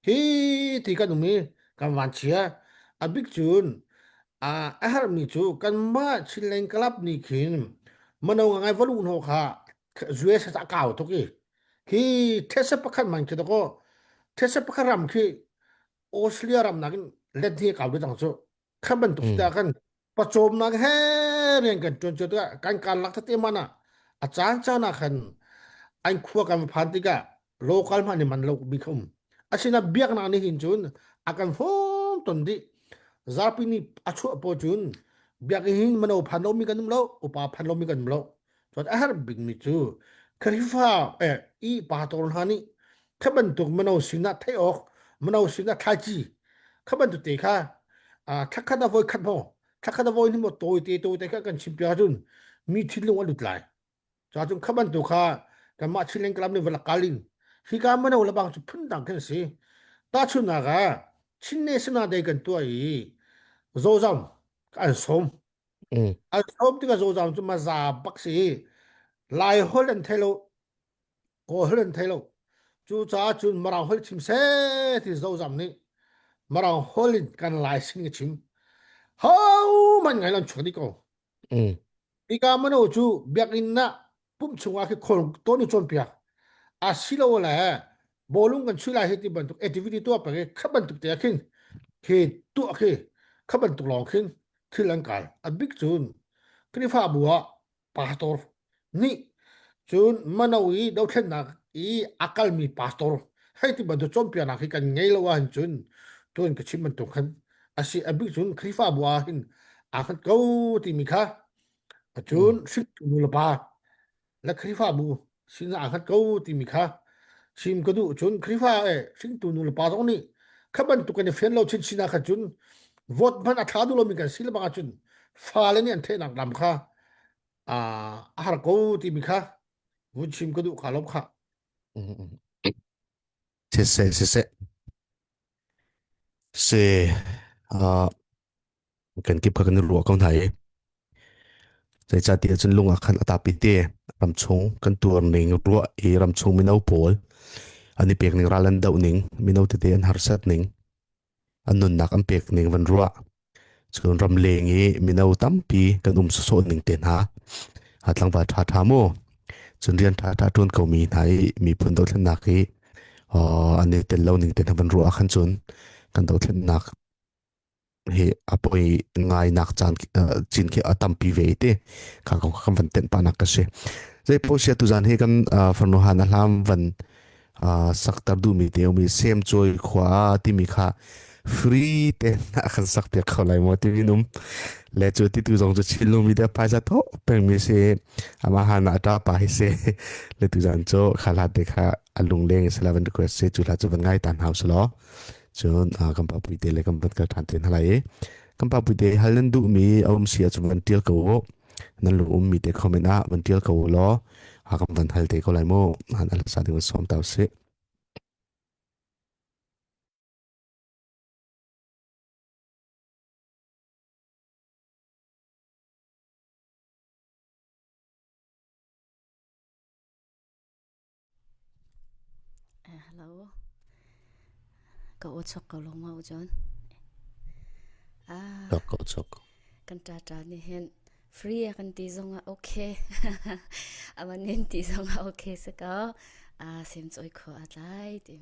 Hi ti kan um i kan van chia. A bik cun a a herhmi cu kanmah Chinland Club nih khin mano ngai va luh hnawh kha US a kau tuk i khi these pakhat man khi dakaw these pakhat ram khi Australia ram nakin let hi kau deuh cang cu kha bantuk si kan pawcawmnak he rian kan ṭuan cio tikah kan karlak tete man ah a caan caan ah khan an khua kan phan tikah local hmanh nih man lo bik um asina biaknak nih hin cun a kan fawm ton dih zarpi ni a chuah po cun biakinn hin mano phan lomi kan um lo upa phan lomi kan um lo cun a har bikmi cu Khrihfa eh, i pastor hna nih kha bantuk mano sinah theih awk mano sinah thlaici kha bantuk te kha thlakhat a voi khat maw thlakhat a voi ni maw tawi te tawi te kha kan chim piak ahcun mi thinlung a lut lai cha cun kha bantuk kha kanmah Chinland Club nih va kalin hika mano le bang cu phundang khin si tahchunhnak ah Chin National Day kan tuah i zozam an sawm an sawm tikah zozam cu maza bak si lai holh an thei lo Kawl holh an thei lo. Cucaah cun Mirang holh chim seh ti Zozam nih Mirang holh in kan lai sin ka chim. Ho man ngai lan chuak dih ko. Mm. Hika mano cu biakinn ah pumh chungah khi khawl tawn i cawnpiak. Asilo le. Bawlung kan chui lai hi ti bantuk activity tuah peng i kha bantuk te ah khin khi tuah khi kha bantuk lawng khin thil an kai. A bik cun Khrihfabu ah pastor nih cun mano i dothlennak i a kalmi pastor hei ti bantuk cawnpiaknak hi kan ngei lo ahhin cun tuan ka chim bantuk khan asi a bik cun Khrihfabu ah hin aa khat ko timi kha cun hringtu nu le pa le Khrihfabu sin aa hngat ko timi kha chim ka duh cun Khrihfa e hringtu nu le pa zong nih kha bantuk kan i fian lo chinchin ah khan cun vote hmanh a tha duh lomi kan si le bang ahcun fale nih an theihnak lam kha a har ko timi kha vun chim ka duh kha lom kha Siseh siseh se uh, kan kip kha kan i ruah ko hna i zeicahtiah cun lung ah khan a tapi te ramchung kan tuar ning ruah i ramchung mino pawl an i pek ning ral an doh ning mino tete an harsat ning an nunnak an pek ning van ruah cun ramleng i mino tampi kan um sawsawh ning te hna a tlangval ṭha ṭha mu cun rian ṭha ṭha ṭuan ko mi hna i miphun dothlennak hi an i tel lo ning te hna van ruah ah khan cun kan dothlennak hi a poi ngai nak caan cin khi a tampi ve te kha kong kan van tenh pa nak ka si zei po sia tu zan hi kan farnu han a hlam van saktar du mi te umi sem choi khwa ti mi kha free te na kan sak piak kho lai mo ti mi num le chu ti tu zong chu chin mi te paisa tho peng mi se ama han ata pa hi se le tu zan cho khala te kha alung leng sala van request se chu la chu van ngai tan house lo Cun kan pa puite le kan van kal ṭhan te hna lai i kan pa puite hal nan duhmi a um si ahcun van ṭial ko u. Nan lung ummi te comment ah van ṭial ko u law a kan van hal te ko lai mu. Han al sa ding van sawm ta usih. Hello. Ka aw chok ko lo ma u John. Ah. Chok ko chok. Kan ta ta ni hen free a kan ti zong ah okay. Aman nin ti zong ah okay sa ko. Ah sem choi kho a tlai ti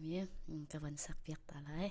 mi ka van sak piak ta lai.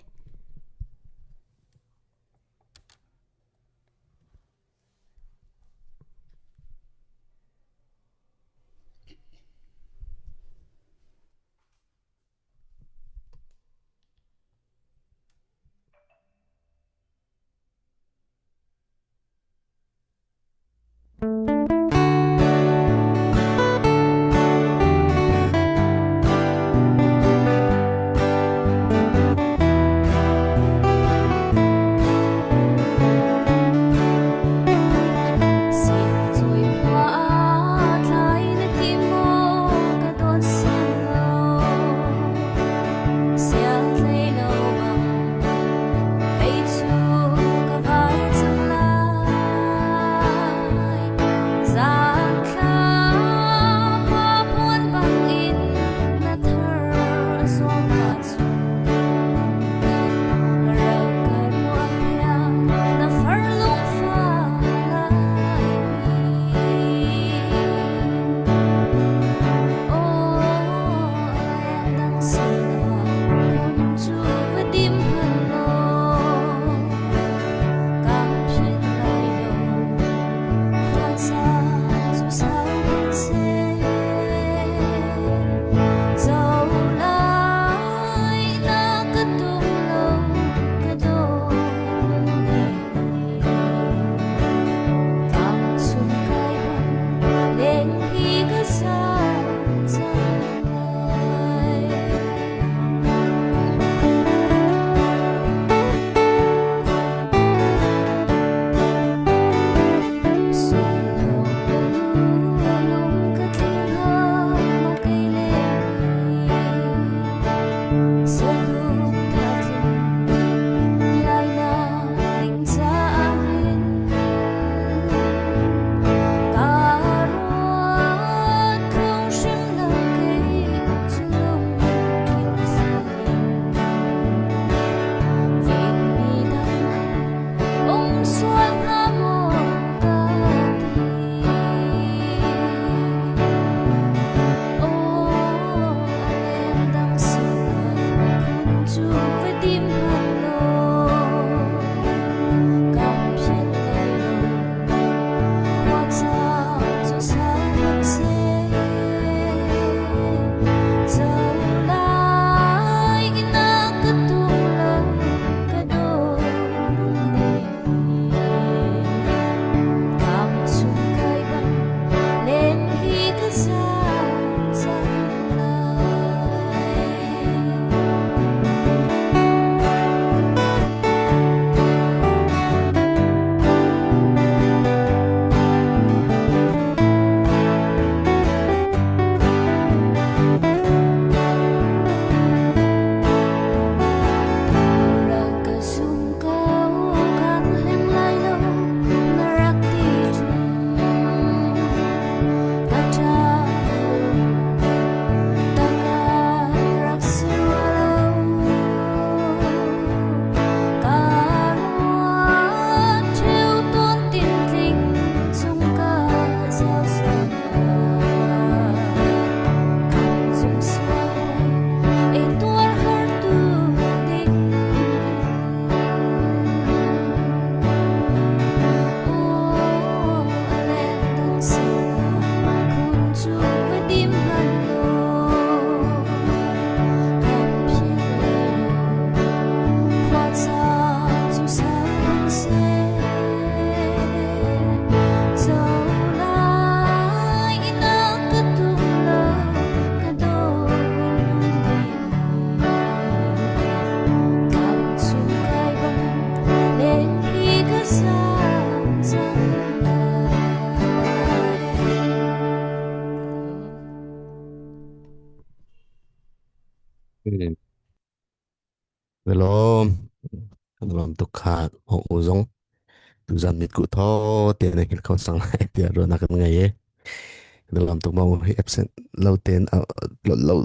Lawm. Kan lawm tuk kha ho u zong tuzan mit ku tho te na hil kho sang lai tiah ruahnak kan ngei e. Kan lawm tuk mau hi absent lo ten lo lo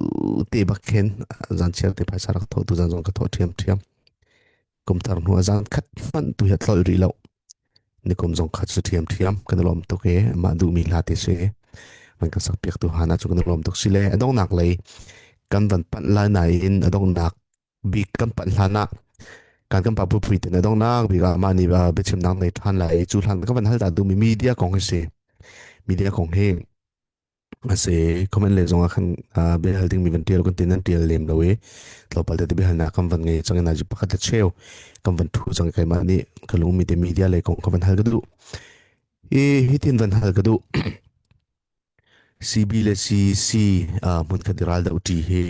te bak khin zan chiar te phaisa rak tho tuzan zong ka tho thiam thiam. Kum thar hnu a zan khat hmanh tu hi tlol rih lo. Nikum zong kha cu thiam thiam kan lawm tuk e mah duhmi hla te si. Van kan sak piak tu hana cu kan lawm tuk si le adongnak lei kan van panh lai nain adongnak bik kan panh hlan ah kan kan pa pui te na dongnak bik ah mah nih biachimnak nei ṭhan lai i cu hlan ka van hal ta duhmi media kong hi si media kong hi a si comment le zong ah khan bia hal dingmi van tial kan tin nan tial lem lo i tlawmpal te biahalnak kan van ngei cang ina pakhat le cheu kan van thu cang keimah nih ka lungmi te media lei kong ka van hal ka duh i hitin van hal ka duh CB le CC hmunkhat i ral dohṭi hi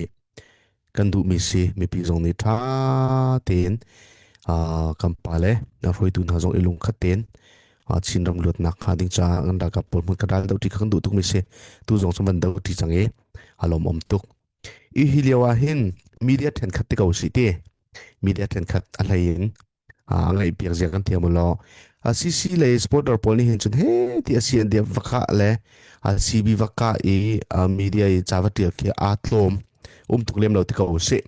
kan duhmi si. Mipi zong nih ṭha tein kan pale hruaitu hna zong i lungkhat tein Chinram luatnak hnga ding caah kan ralkap pawl hmunkhat ral dohṭi kha kan duh tukmi si. Tu zong cu van dohṭi cang i a lawmawm tuk. I hi lio ah hin media ṭhenkhat te ko sih ti. Media ṭhenkhat a hlei in a ngaih piak zia kan thiam law CC le supporter pawl nih hin cun he ti a si an dia vaka le CB vaka i media i ca va tial khi aa tlawm um tuk lem lo ti ko si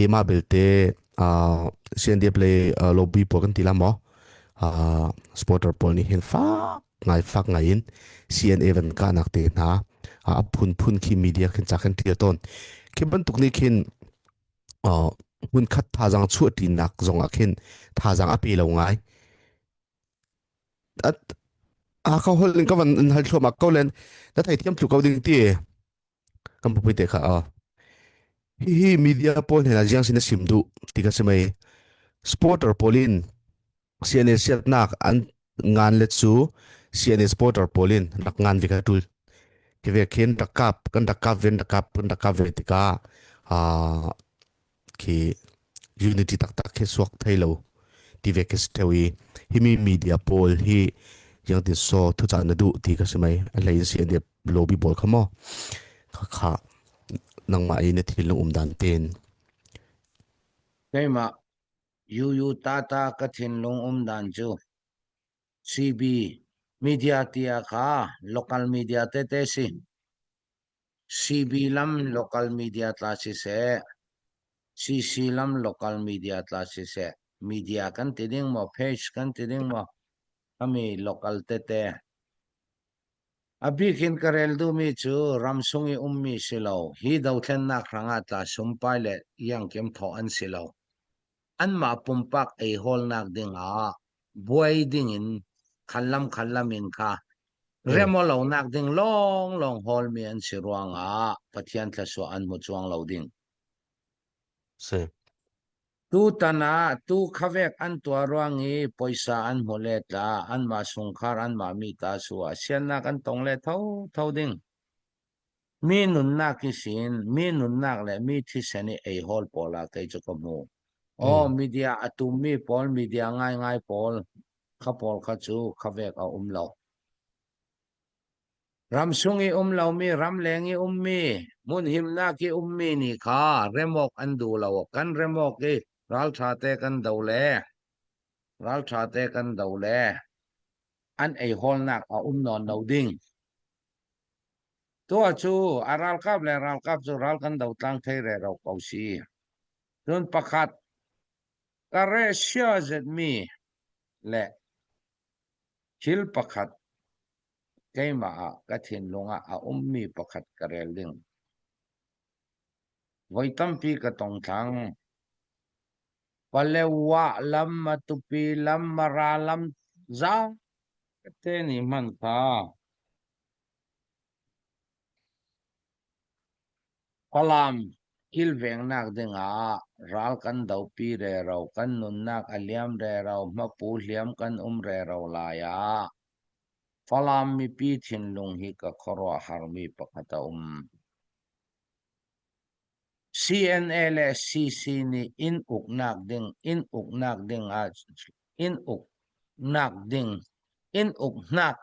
i ma belte CNDF le lobby pawl kan ti la maw supporter pawl nih hin fak ngai fak ngai in CNA van ka nak te hna a phun phun khi media khin ca khin tial ton khi bantuk nih khin hmunkhat thazaang chuahṭinak zongah khin thazaang a pe lo ngai. A ka holh in ka van in hal thluahmah ko len na theithiam tlu ko ding ti kan pupui te kha a hihi media pawl hna jiang sin na sim duh ti ka si mei supporter pawl in CNA siatnak an ngan le cu CNA supporter pawl in rak ngan ve ka tul khi ve khin rak kap kan rak kap ven rak kap kan rak kap ve tikah ah khi unity taktak khi suak thei lo ti ve khi theo i himi media pawl hi yang tin so thu cha na duh ti ka si mai a hlei si an lobby pawl kha mo kha kha nangmah i na thil um dan ten Keimah Yuyu Tata ka thinlung um dan cu CB media tia kha local media tete si. CB lam local media tla siseh, CC lam local media tla siseh, media kan ti ding maw, page kan ti ding maw, ami local tete. A bik in ka rel duhmi cu ramsung i ummi si lo, hi dothlennak hrangah tla sumpai le iangkim thawh an si lo. Anmah pumpak eihawlnak dingah buai dingin khanlam khanlam in kha remawlonak ding lawnglawng hawlmi an si ruangah Pathian thluachuah an hmu cuang lo ding. Si. Tutan ah tu khavek an tuah ruang i poisa an hmu le tla anmah sungkhar anmah mi ta su ah siannak an tong le tho tho ding. Mi nunnak i sin mi nunnak le mi thisen i ei hawl pawl ah kei cu ka hmu. Aw media a tummi pawl media ngaingai pawl kha pawl kha cu khavek a um lo. Ramsung i um lomi, ramleng i ummi, hmunhimnak i ummi nih kha remawk an duh lo. Kan remawk i ralṭha te kan do le ralṭha te kan do le an ei hawlnak a um nawn lo ding. Tuah cu a ralkap le ralkap cu ral kan do tlang thei re ro ko si. Cun pakhat ka rehsia zetmi le thil pakhat keimah ah ka thinlung ah a ummi pakhat ka rel ding. Voi tampi ka tong thlang. Palewa lam, Matupi lam, Mara lam zaate nih hman kha Falam kilvengnak dingah ral kan dopi rero, kan nunnak a liam rero, hmapu hliam kan um rero lai ah Falam mipi thinlung hi ka khuaruahharmi pakhat a um. CNA le CC nih inn uknak ding inn uknak ding ah inn uknak ding inn uknak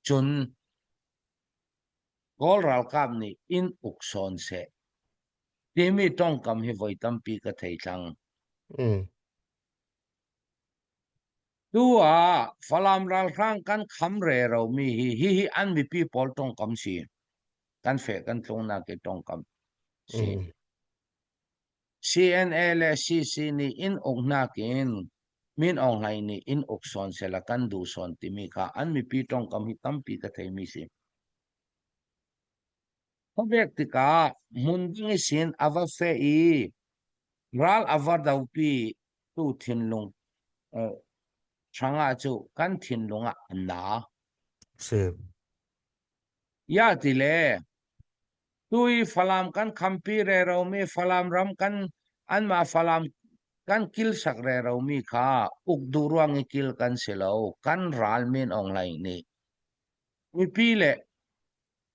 cun Kawl ralkap nih inn uk sawn seh. Timi tongkam hi voi tampi ka thei thlang. Mm. Tu ah Falam ralhrang kan kham rero mi hi hihi an mipi pawl tongkam si. Kan fe kan tlungnak i tongkam si. Mm. CNA le CC nih in uknak in Min Aung Hlaing nih in uk sawn sela kan duh sawn timi kha an mipi tongkam hi tampi ka theimi si. Khuavek tikah hmun dang i sin a va feh i ral a va dopi tu thinlung hrangah cu kan thinlung ah an na. Si. Ya ti le tu i Falam kan khampi reromi Falam ram kan anmah Falam kan kilsak reromi kha uk duh ruang i kil kan si lo kan ral Min Aung Hlaing nih mipi le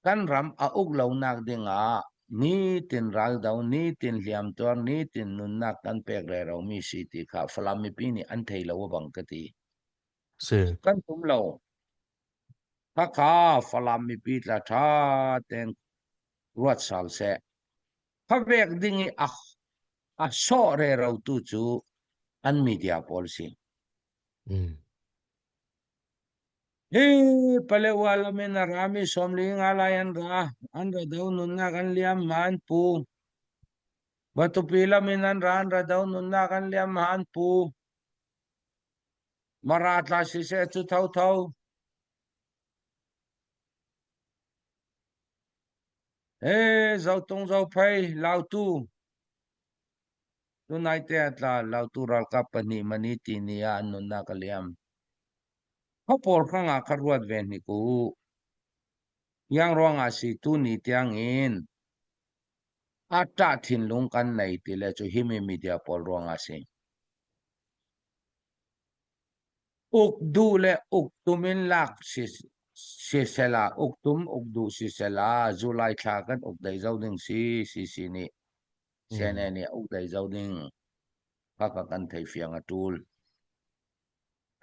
Kan ram a uk lonak dingah nitin raldo, nitin hliamtuar, nitin nunnak kan pek reromi si ti kha Falam mipi nih an thei lo bang ka ti. Si. Kan tum lo. Khakha Falam mipi tla ṭha tein ruat sal seh. Khavek ding i a, a sawh rero tu cu an media pawl si. Mm. Hi Palewa lam in a rami 45 lai an ra. An ra do nunnak an liam ma an pu. Matupi lam in an ra an ra do nunnak an liam ma an pu. Mara tla siseh cu thotho. He Zotung Zophei Lautu. Tunai te ah tla Lautu ralkap pahnih mani ti ni ah an nunnak a liam. Kha pawl hrangah kha ruat ve hnik u. Yang ruangah si tuni tiangin a ṭah thinlung kan nei ti le cu himi media pawl ruangah si. Uk duh le uk tum in lak si si sela uk tum uk duh si sela July thla kan uk dei zo ding si CC nih CNN nih uk dei zo ding kha ka kan thei fiang a ṭul.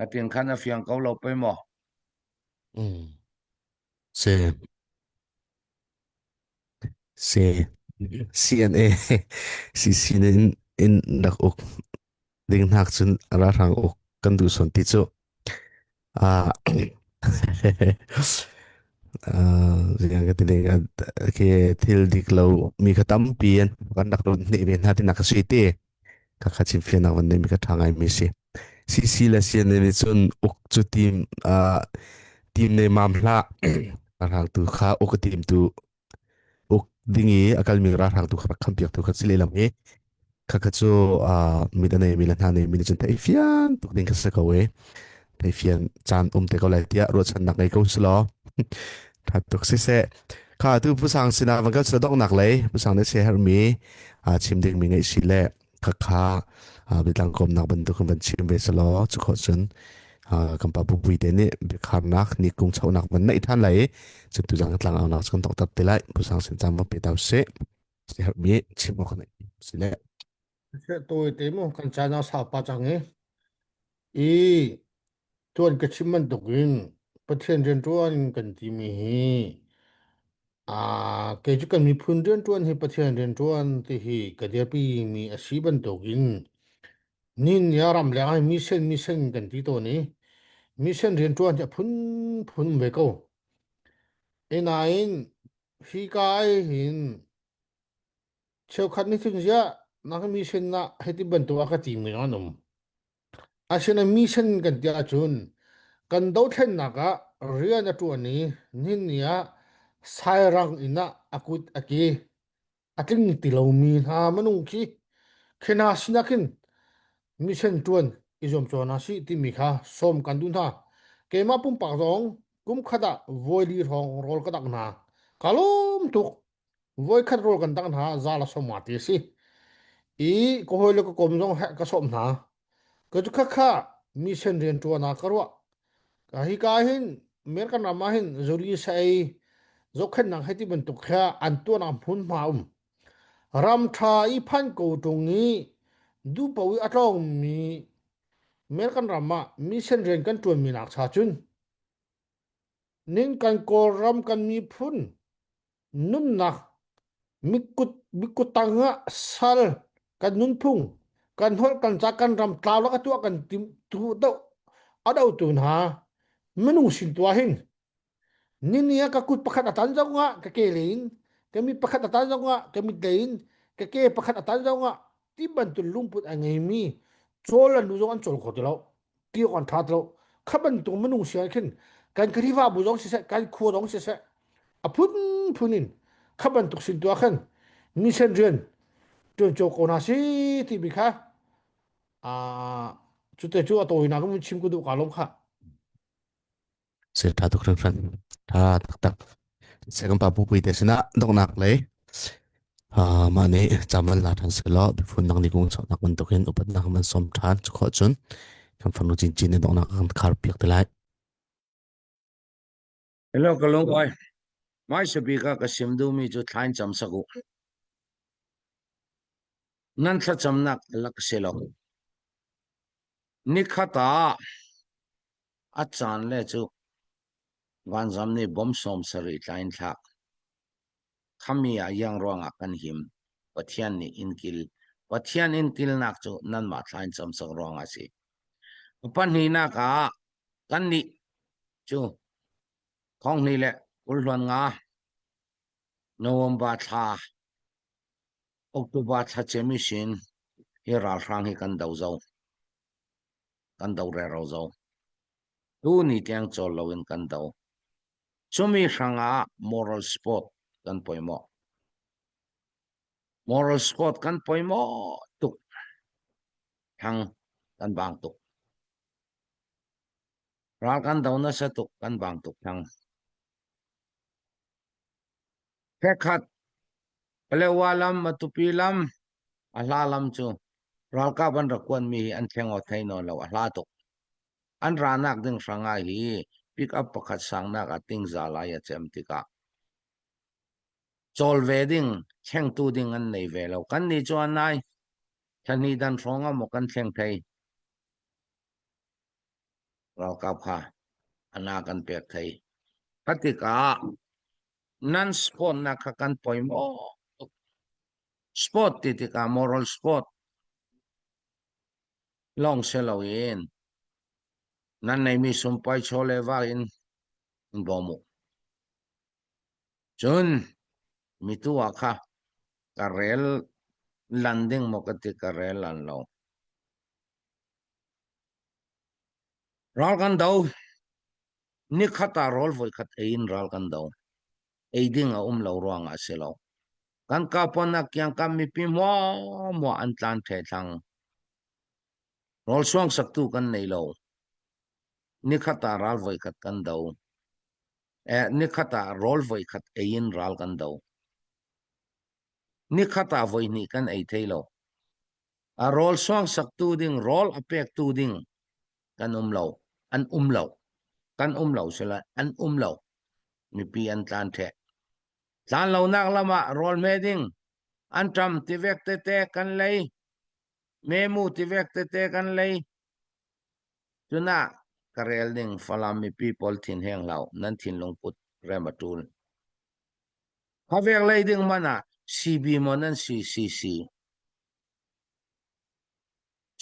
Hatin khan a fiang ko lo pei maw? Mm. Si. Si. CNA CC in in rak uk ding hnak cun ralhrang uk kan duh son ti cu ah ziang ka ti ding ke thil dik lo mi kha tampi an kan rak run hnih ve hna tinak ka si ti ka kha chim fian van nei mi ka tha ngai mi si CC le CNA nih cun uk cu team uh, team ne mam hlah ralhrang tu kha uk a team tu uk ding i a kalmi ralhrang tu kha rak kham piak tu kha si lehlam hi kha kha cu uh, mit a nei mi le hna nei mi nih cun thei fian tuk ding kha si ko e thei fian caan um te ko lai tiah ruahchannak ngei ko si law tha tuk si seh kha tu pusang sinah van kal sila donghnak lei pusang ne se hermi chim ding mi ngeih si le khakha biatlang kawmnak bantuk in van chim ve selaw cu khawh cun kan pa bupui te nih biakharnak ni kung chonak van neih than lai cun tu zang tlang aunak kan tok te lai pusang sin cam va pe tau se si hermi chim awk nei si le Tawi te mu kan caan a sau pa cang i i tuan ka chim bantukin Pathian rianṭuan kan timi hi aa kei cu kan miphun rianṭuan hi Pathian rianṭuan ti hi ka dirpi mi a si bantukin nin ya ram leng ah mission mission kan ti tawn i mission rianṭuan hi a phunphun um ve ko. Inain hi ka ai hin cheukhat nih cun ziah nak mission ah hiti bantuk a ka ti mi an um. Asinain mission kan ti ahcun kan dothlennak ah rian a ṭuan i nihin ni ah sairang inn ah a kut a ke a tling ti lomi hna minung khi khi hna sinah khin mission ṭuan i zuamcawn hna sih timi kha sawm kan duh hna. Keimah pumpak zong kum khat ah voi li hrawng rawl ka dangh hna. Ka lawm tuk. Voikhat rawl kan dangh hna za la sawm nga ti a si. I ka hawi le ka kom zong heh ka sawm hna. Ka cu khakha mission rian ṭuan ah ka ruah. Ka hi ka hin American ram ah hin zuri sa ei zohkhenhnak hei ti bantuk kha an tuahnak hmunhma um. Ram ṭha i phan ko ṭung i duhpaoh i a tlawngmi American ram ah mission rian kan ṭuanmi nak cha cun ning kan Kawlram kan miphun nunnak. Mikut mikut tangah sal kan nunphung kan holh kan ca kan ram tlau lak tuah kan tim tu do a do tu hna minung sin tuah hin nini ah ka kut pakhat a tan zong ah ka ke lein ka mit pakhat a tan zong ah ka mit lein ka ke pakhat a tan zong ah ti bantuk lungput a ngeimi cawl an lu zong an cawl kho ti lo ti awk an ṭha ti lo kha bantuk minung si ah khin kan Khrihfabu zong siseh kan khua zong siseh a phunphun in kha bantuk sin tuah khan mission rian ṭuan cio ko hna si timi kha cute cu a tawinak in chim ka duh ka lawm kha. Sir ṭha tuk hringhran. Ṭha taktak. Second pa pupui te sinah donghnak lei mah nih camal la ṭhan selaw biphun dang nih kung chuahnak bantukin upatnak man som ṭhan cu khawh cun kan farnu cincin nih donghnak kan khar piak te lai. Hello ka lung oi. Mai sabi ka ka sim duhmi cu thlain cam sak u. Nan thlacamnak lak si lo. Nikhat ah A caan le cu vanzam nih bom 70 tla in thlak. Khami ah iang ruangah kan him. Pathian nih inn kil. Pathian inn kilnak cu nanmah thla in camcak ruangah a si. Pahnihnak ah kannih cu thonghnih le kulhluan nga November thla October thla cem sin hi ralhrang hi kan do zo. Kan do rero zo. Tu ni tiang cawl loin kan do. Cumi hrangah moral sport kan poimawh. Moral sport kan poimawh tuk. Thang kan bang tuk. Ral kan do nasa tuk kan bang tuk thang. Phekhat, Palewa lam, Matupi lam, a hla lam cu ralkap an rak kuanmi hi an thleng aw thei nawn lo, a hla tuk. An ranak ding hrangah hi pick up pakhat sangnak ah tingza lai a cem tikah cawl ve ding, thlengtu ding an nei ve lo. Kan nih cu an nai thlahnih dan hrawng ah maw kan thleng thei. Ralkap kha ana kan pek thei. Kha tikah nan sport nak kha kan poi maw? Sport ti tikah moral sport lawng si loin nan neimi sumpai chaw le va in in bawm u. Cun mitu ah kha ka rel lan ding maw ka ti ka rel lan lo. Ral kan do. Nikhat ah rawl voikhat ei in ral kan do. Ei ding a um lo ruangah a si lo. Kan kapanak kiangkam mipi muahmuah an tlan ṭhe thlang. Rawl suang saktu kan nei lo. Nikhat ah ral voikhat kan do. Eh, nikhat ah rawl voikhat ei in ral kan do. Nikhat ah voihnih kan ei thei lo. A rawl suang saktu ding, rawl a pektu ding kan um lo. An um lo. Kan um lo sila an um lo. Mipi an tlan ṭheh. Tlan lonak lam ah rawl hme ding an ṭam tivek tete kan lei. Memu tivek tete kan lei. Cunah ka rel ding Falam mipi pawl thin heng hlah nan thinlung put rem a ṭul. Khavek lei ding man ah CB maw nan si CC.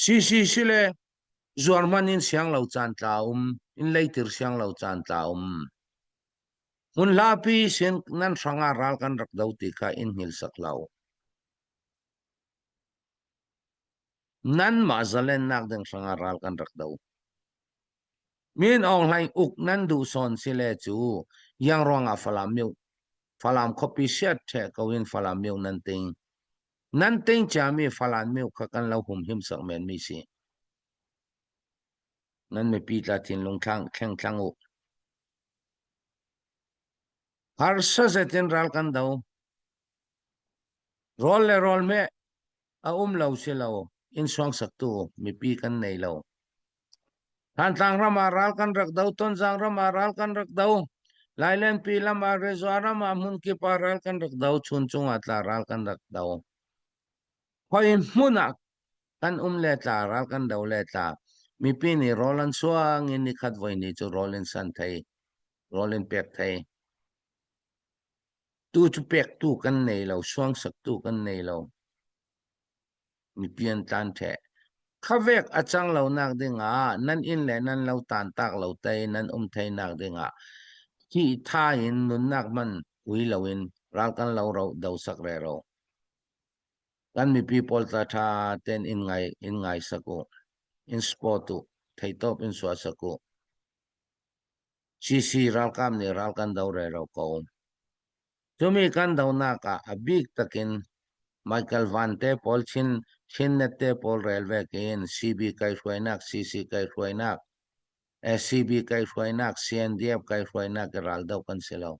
CC si le zuar man in siang lo caan tla um, in leitir siang lo caan tla um. Hmun hlapi sin nan hrangah ral kan rak do ti kha in hngil sak lo. Nanmah zalennak ding hrangah ral kan rak do. Min Aung Hlaing uk nan duh sawn si le cu yang ruangah Falam myu Falam khuapi siat ṭheh ko in Falam myu nan ting. Nan ting ciami Falam myu kha kan lo humhim sak men mi si. Nan mipi tla thinlung thlang thleng thlang u. Harsa zetin ral kan do. Rawl le rawl meh a um lo si lo inn suang saktu mipi kan nei lo. Thantlang ram ah ral kan rak do, Tonzang ram ah ral kan rak do, Lailenpi lam ah Rezua ram ah hmunkip ah ral kan rak do, Chuncung ah tla ral kan rak do. Khoi hmun ah kan um le tla ral kan do le tla mipi nih rawl an suang i nikhat voi ni cu rawl in san thei, rawl in pek thei. Tu cu pektu kan nei lo, suangsaktu kan nei lo. Mipi an tlan ṭheh. Khavek a cang lonak dingah nan inn le nan lo tantak lo tei nan um theinak dingah hi tha in nunnak man ui loin ral kan lo ro do sak rero. Kan mipi pawl tla ṭha ten in ngai in ngai sak u. In support u. Theitawp in suah sak u. CC ralkap nih ral kan do rero ko. Cumi kan donak ah a bik takin Michael Van te pawl Chin Chinnet te pawl rel vek in CB kai hruainak CC kai hruainak SCB kai hruainak CNDF kai hruainak i ral do kan si lo.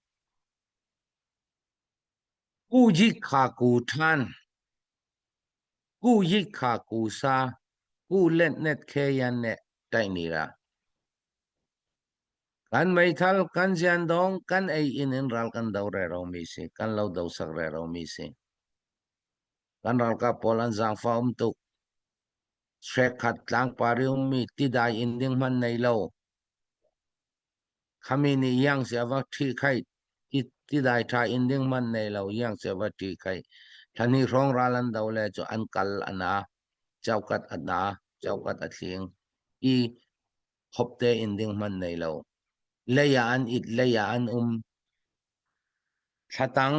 Ku jik kha ku than ku yik kha ku sa ku let net khe yan ne tai ni ra. Kan meithal, kan ziandong, kan ei inn in ral kan do reromi si. Kan lo do sak reromi si. Kan ralkap pawl an zaangfah um tuk. Hrekhat tlangpar i ummi tidai inn ding hmanh nei lo. Khami nih iang si a va ṭhi khai. Tidai ṭha inn ding hmanh nei lo iang si a va ṭhi khai. Thlahnih hrawng ral an do le cu an kal a na. Caukat a na. Caukat a thling. I khop tein ding hmanh nei lo. Lei ah an it, lei ah an um. Thlatang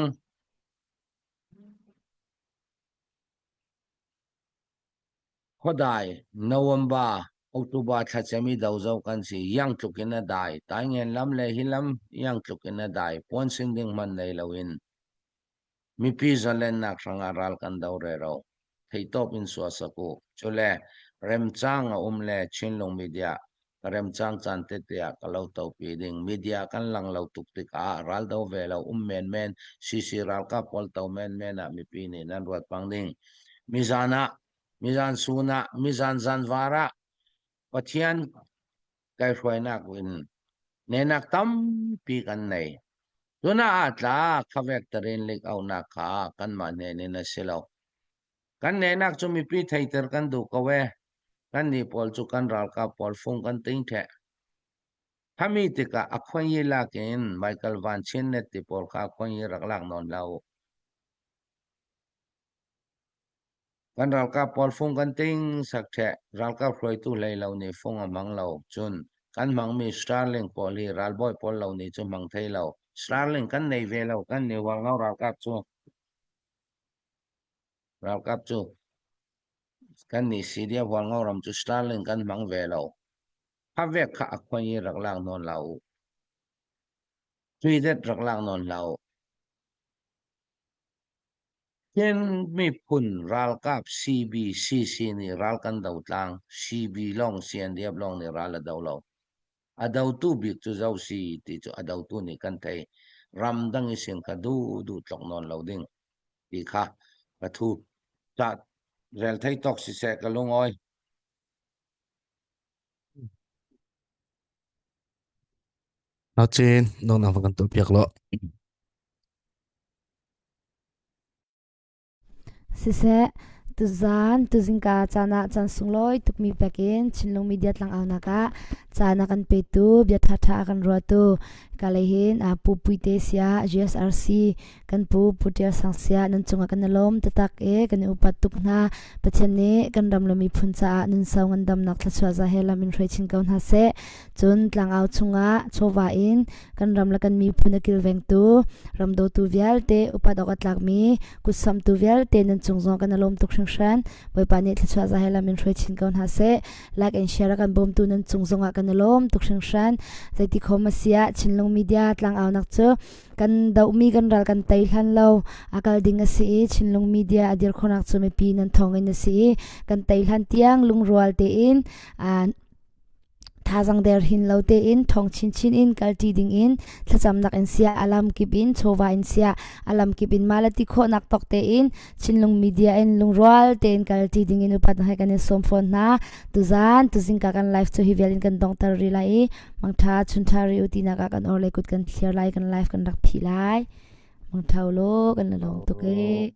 khuadai November October thlacem i dozo kan si. Yang tluk in a dai. Taingen lam le hi lam yang tluk in a dai. Puan sin ding hmanh nei lo in. Mipi zalennak hrangah ral kan do rero. Theitawp in sua sak u. Cule remcang a um le Chinlung media ka remcang caan tete ah ka lo topi ding. Media kan lang lo tuk tikah ral do ve lo um menmen CC ralkap pawl to menmen ah mipi nih nan ruat pang ding. Mizan ah, mizan sun ah, mizan zanvar ah Pathian kai hruainak in nenak tampi kan nei. Tuna ah tla khavek tarin lik aunak kha kanmah hnen in a si lo. Kan nenak cu mipi theiter kan duh ko e. Kan nih pawl cu kan ralkap pawl fung kan ting the. Khami tikah a khonyi lak in Michael Van Chin net ti pawl kha khonyi rak lak nawn lo. Kan ralkap pawl fung kan ting sak ṭheh. Ralkap hruaitu hlei lo nih fung a hmang lo. Cun kan hmangmi Starlink pawl hi ralbawi pawl lo nih cu hmang thei lo. Starlink kan nei ve lo. Kan nih Hualngo ralkap cu ralkap cu kan nih CDF Hualngo ram cu Starlink kan hmang ve lo. Kha vek kha a khuan i rak lak nawn hlah u. Tuidet rak lak nawn hlah u. Chin miphun ralkap CBCC nih ral kan do tlang. CB lawng CNDF lawng nih ral a do lo. A dotu bik cu zo si ti cu a dotu nih kan thei. Ramdang i sin kha du du tlok nawn lo ding ti kha ka thu. Ta rel thei tawk siseh ka lungawi. Nacin nong nang kan tuah piak lo. Siseh, tuzaan tuzingka caan ah caan sunglawi tukmi pek in Chinlung Media tlangaunak ah caan a kan petu bia ṭhaṭha a kan ruahtu ka lei hin Pu Puite Sia GSRC kan pu Pu Ṭial Sang Sia nan cungah kan i lawm taktak i kan i upat tuk hna. Pathian nih kan ram le miphun caah nunsau ngandamnak thluachuah za he lam in hruai chin ko hna seh. Cun tlangau chungah chawva in kan ram le kan miphun a kilvengtu ram dawtu vialte upat awk a tlakmi kutsamtu vialte nan cung zong kan i lawm tuk hringhran. Bawipa nih thluachuah za he lam in hruai chin ko hna seh. Like and share a kan bawmtu nan cung zongah kan i lawm tuk hringhran. Zeiti khom a si ah Chinlung Media tlangaunak cu kan dohmi kan ral kan tei hlan lo a kal ding a si i Chinlung Media a dir khawhnak cu mipi nan thawng in a si i kan tei hlan tiang lungrual tein Thazang der hin lo tein ṭhawng chinchin in kalṭi dingin thlacamnak in siah a lamkip in chawva in siah a lamkip in mah le ti khawhnak tawk tein Chinlung media in lungrual tein kalṭi dingin upat hai kan in sawm fawn hna. Tuzaan tuzingka kan live cu hi vial in kan donghter rih lai i mangṭha chunṭha ri u tinak ah kan or le kut kan thlir lai kan live kan rak phih lai. Mangṭha u law kan la lawm tuk ee.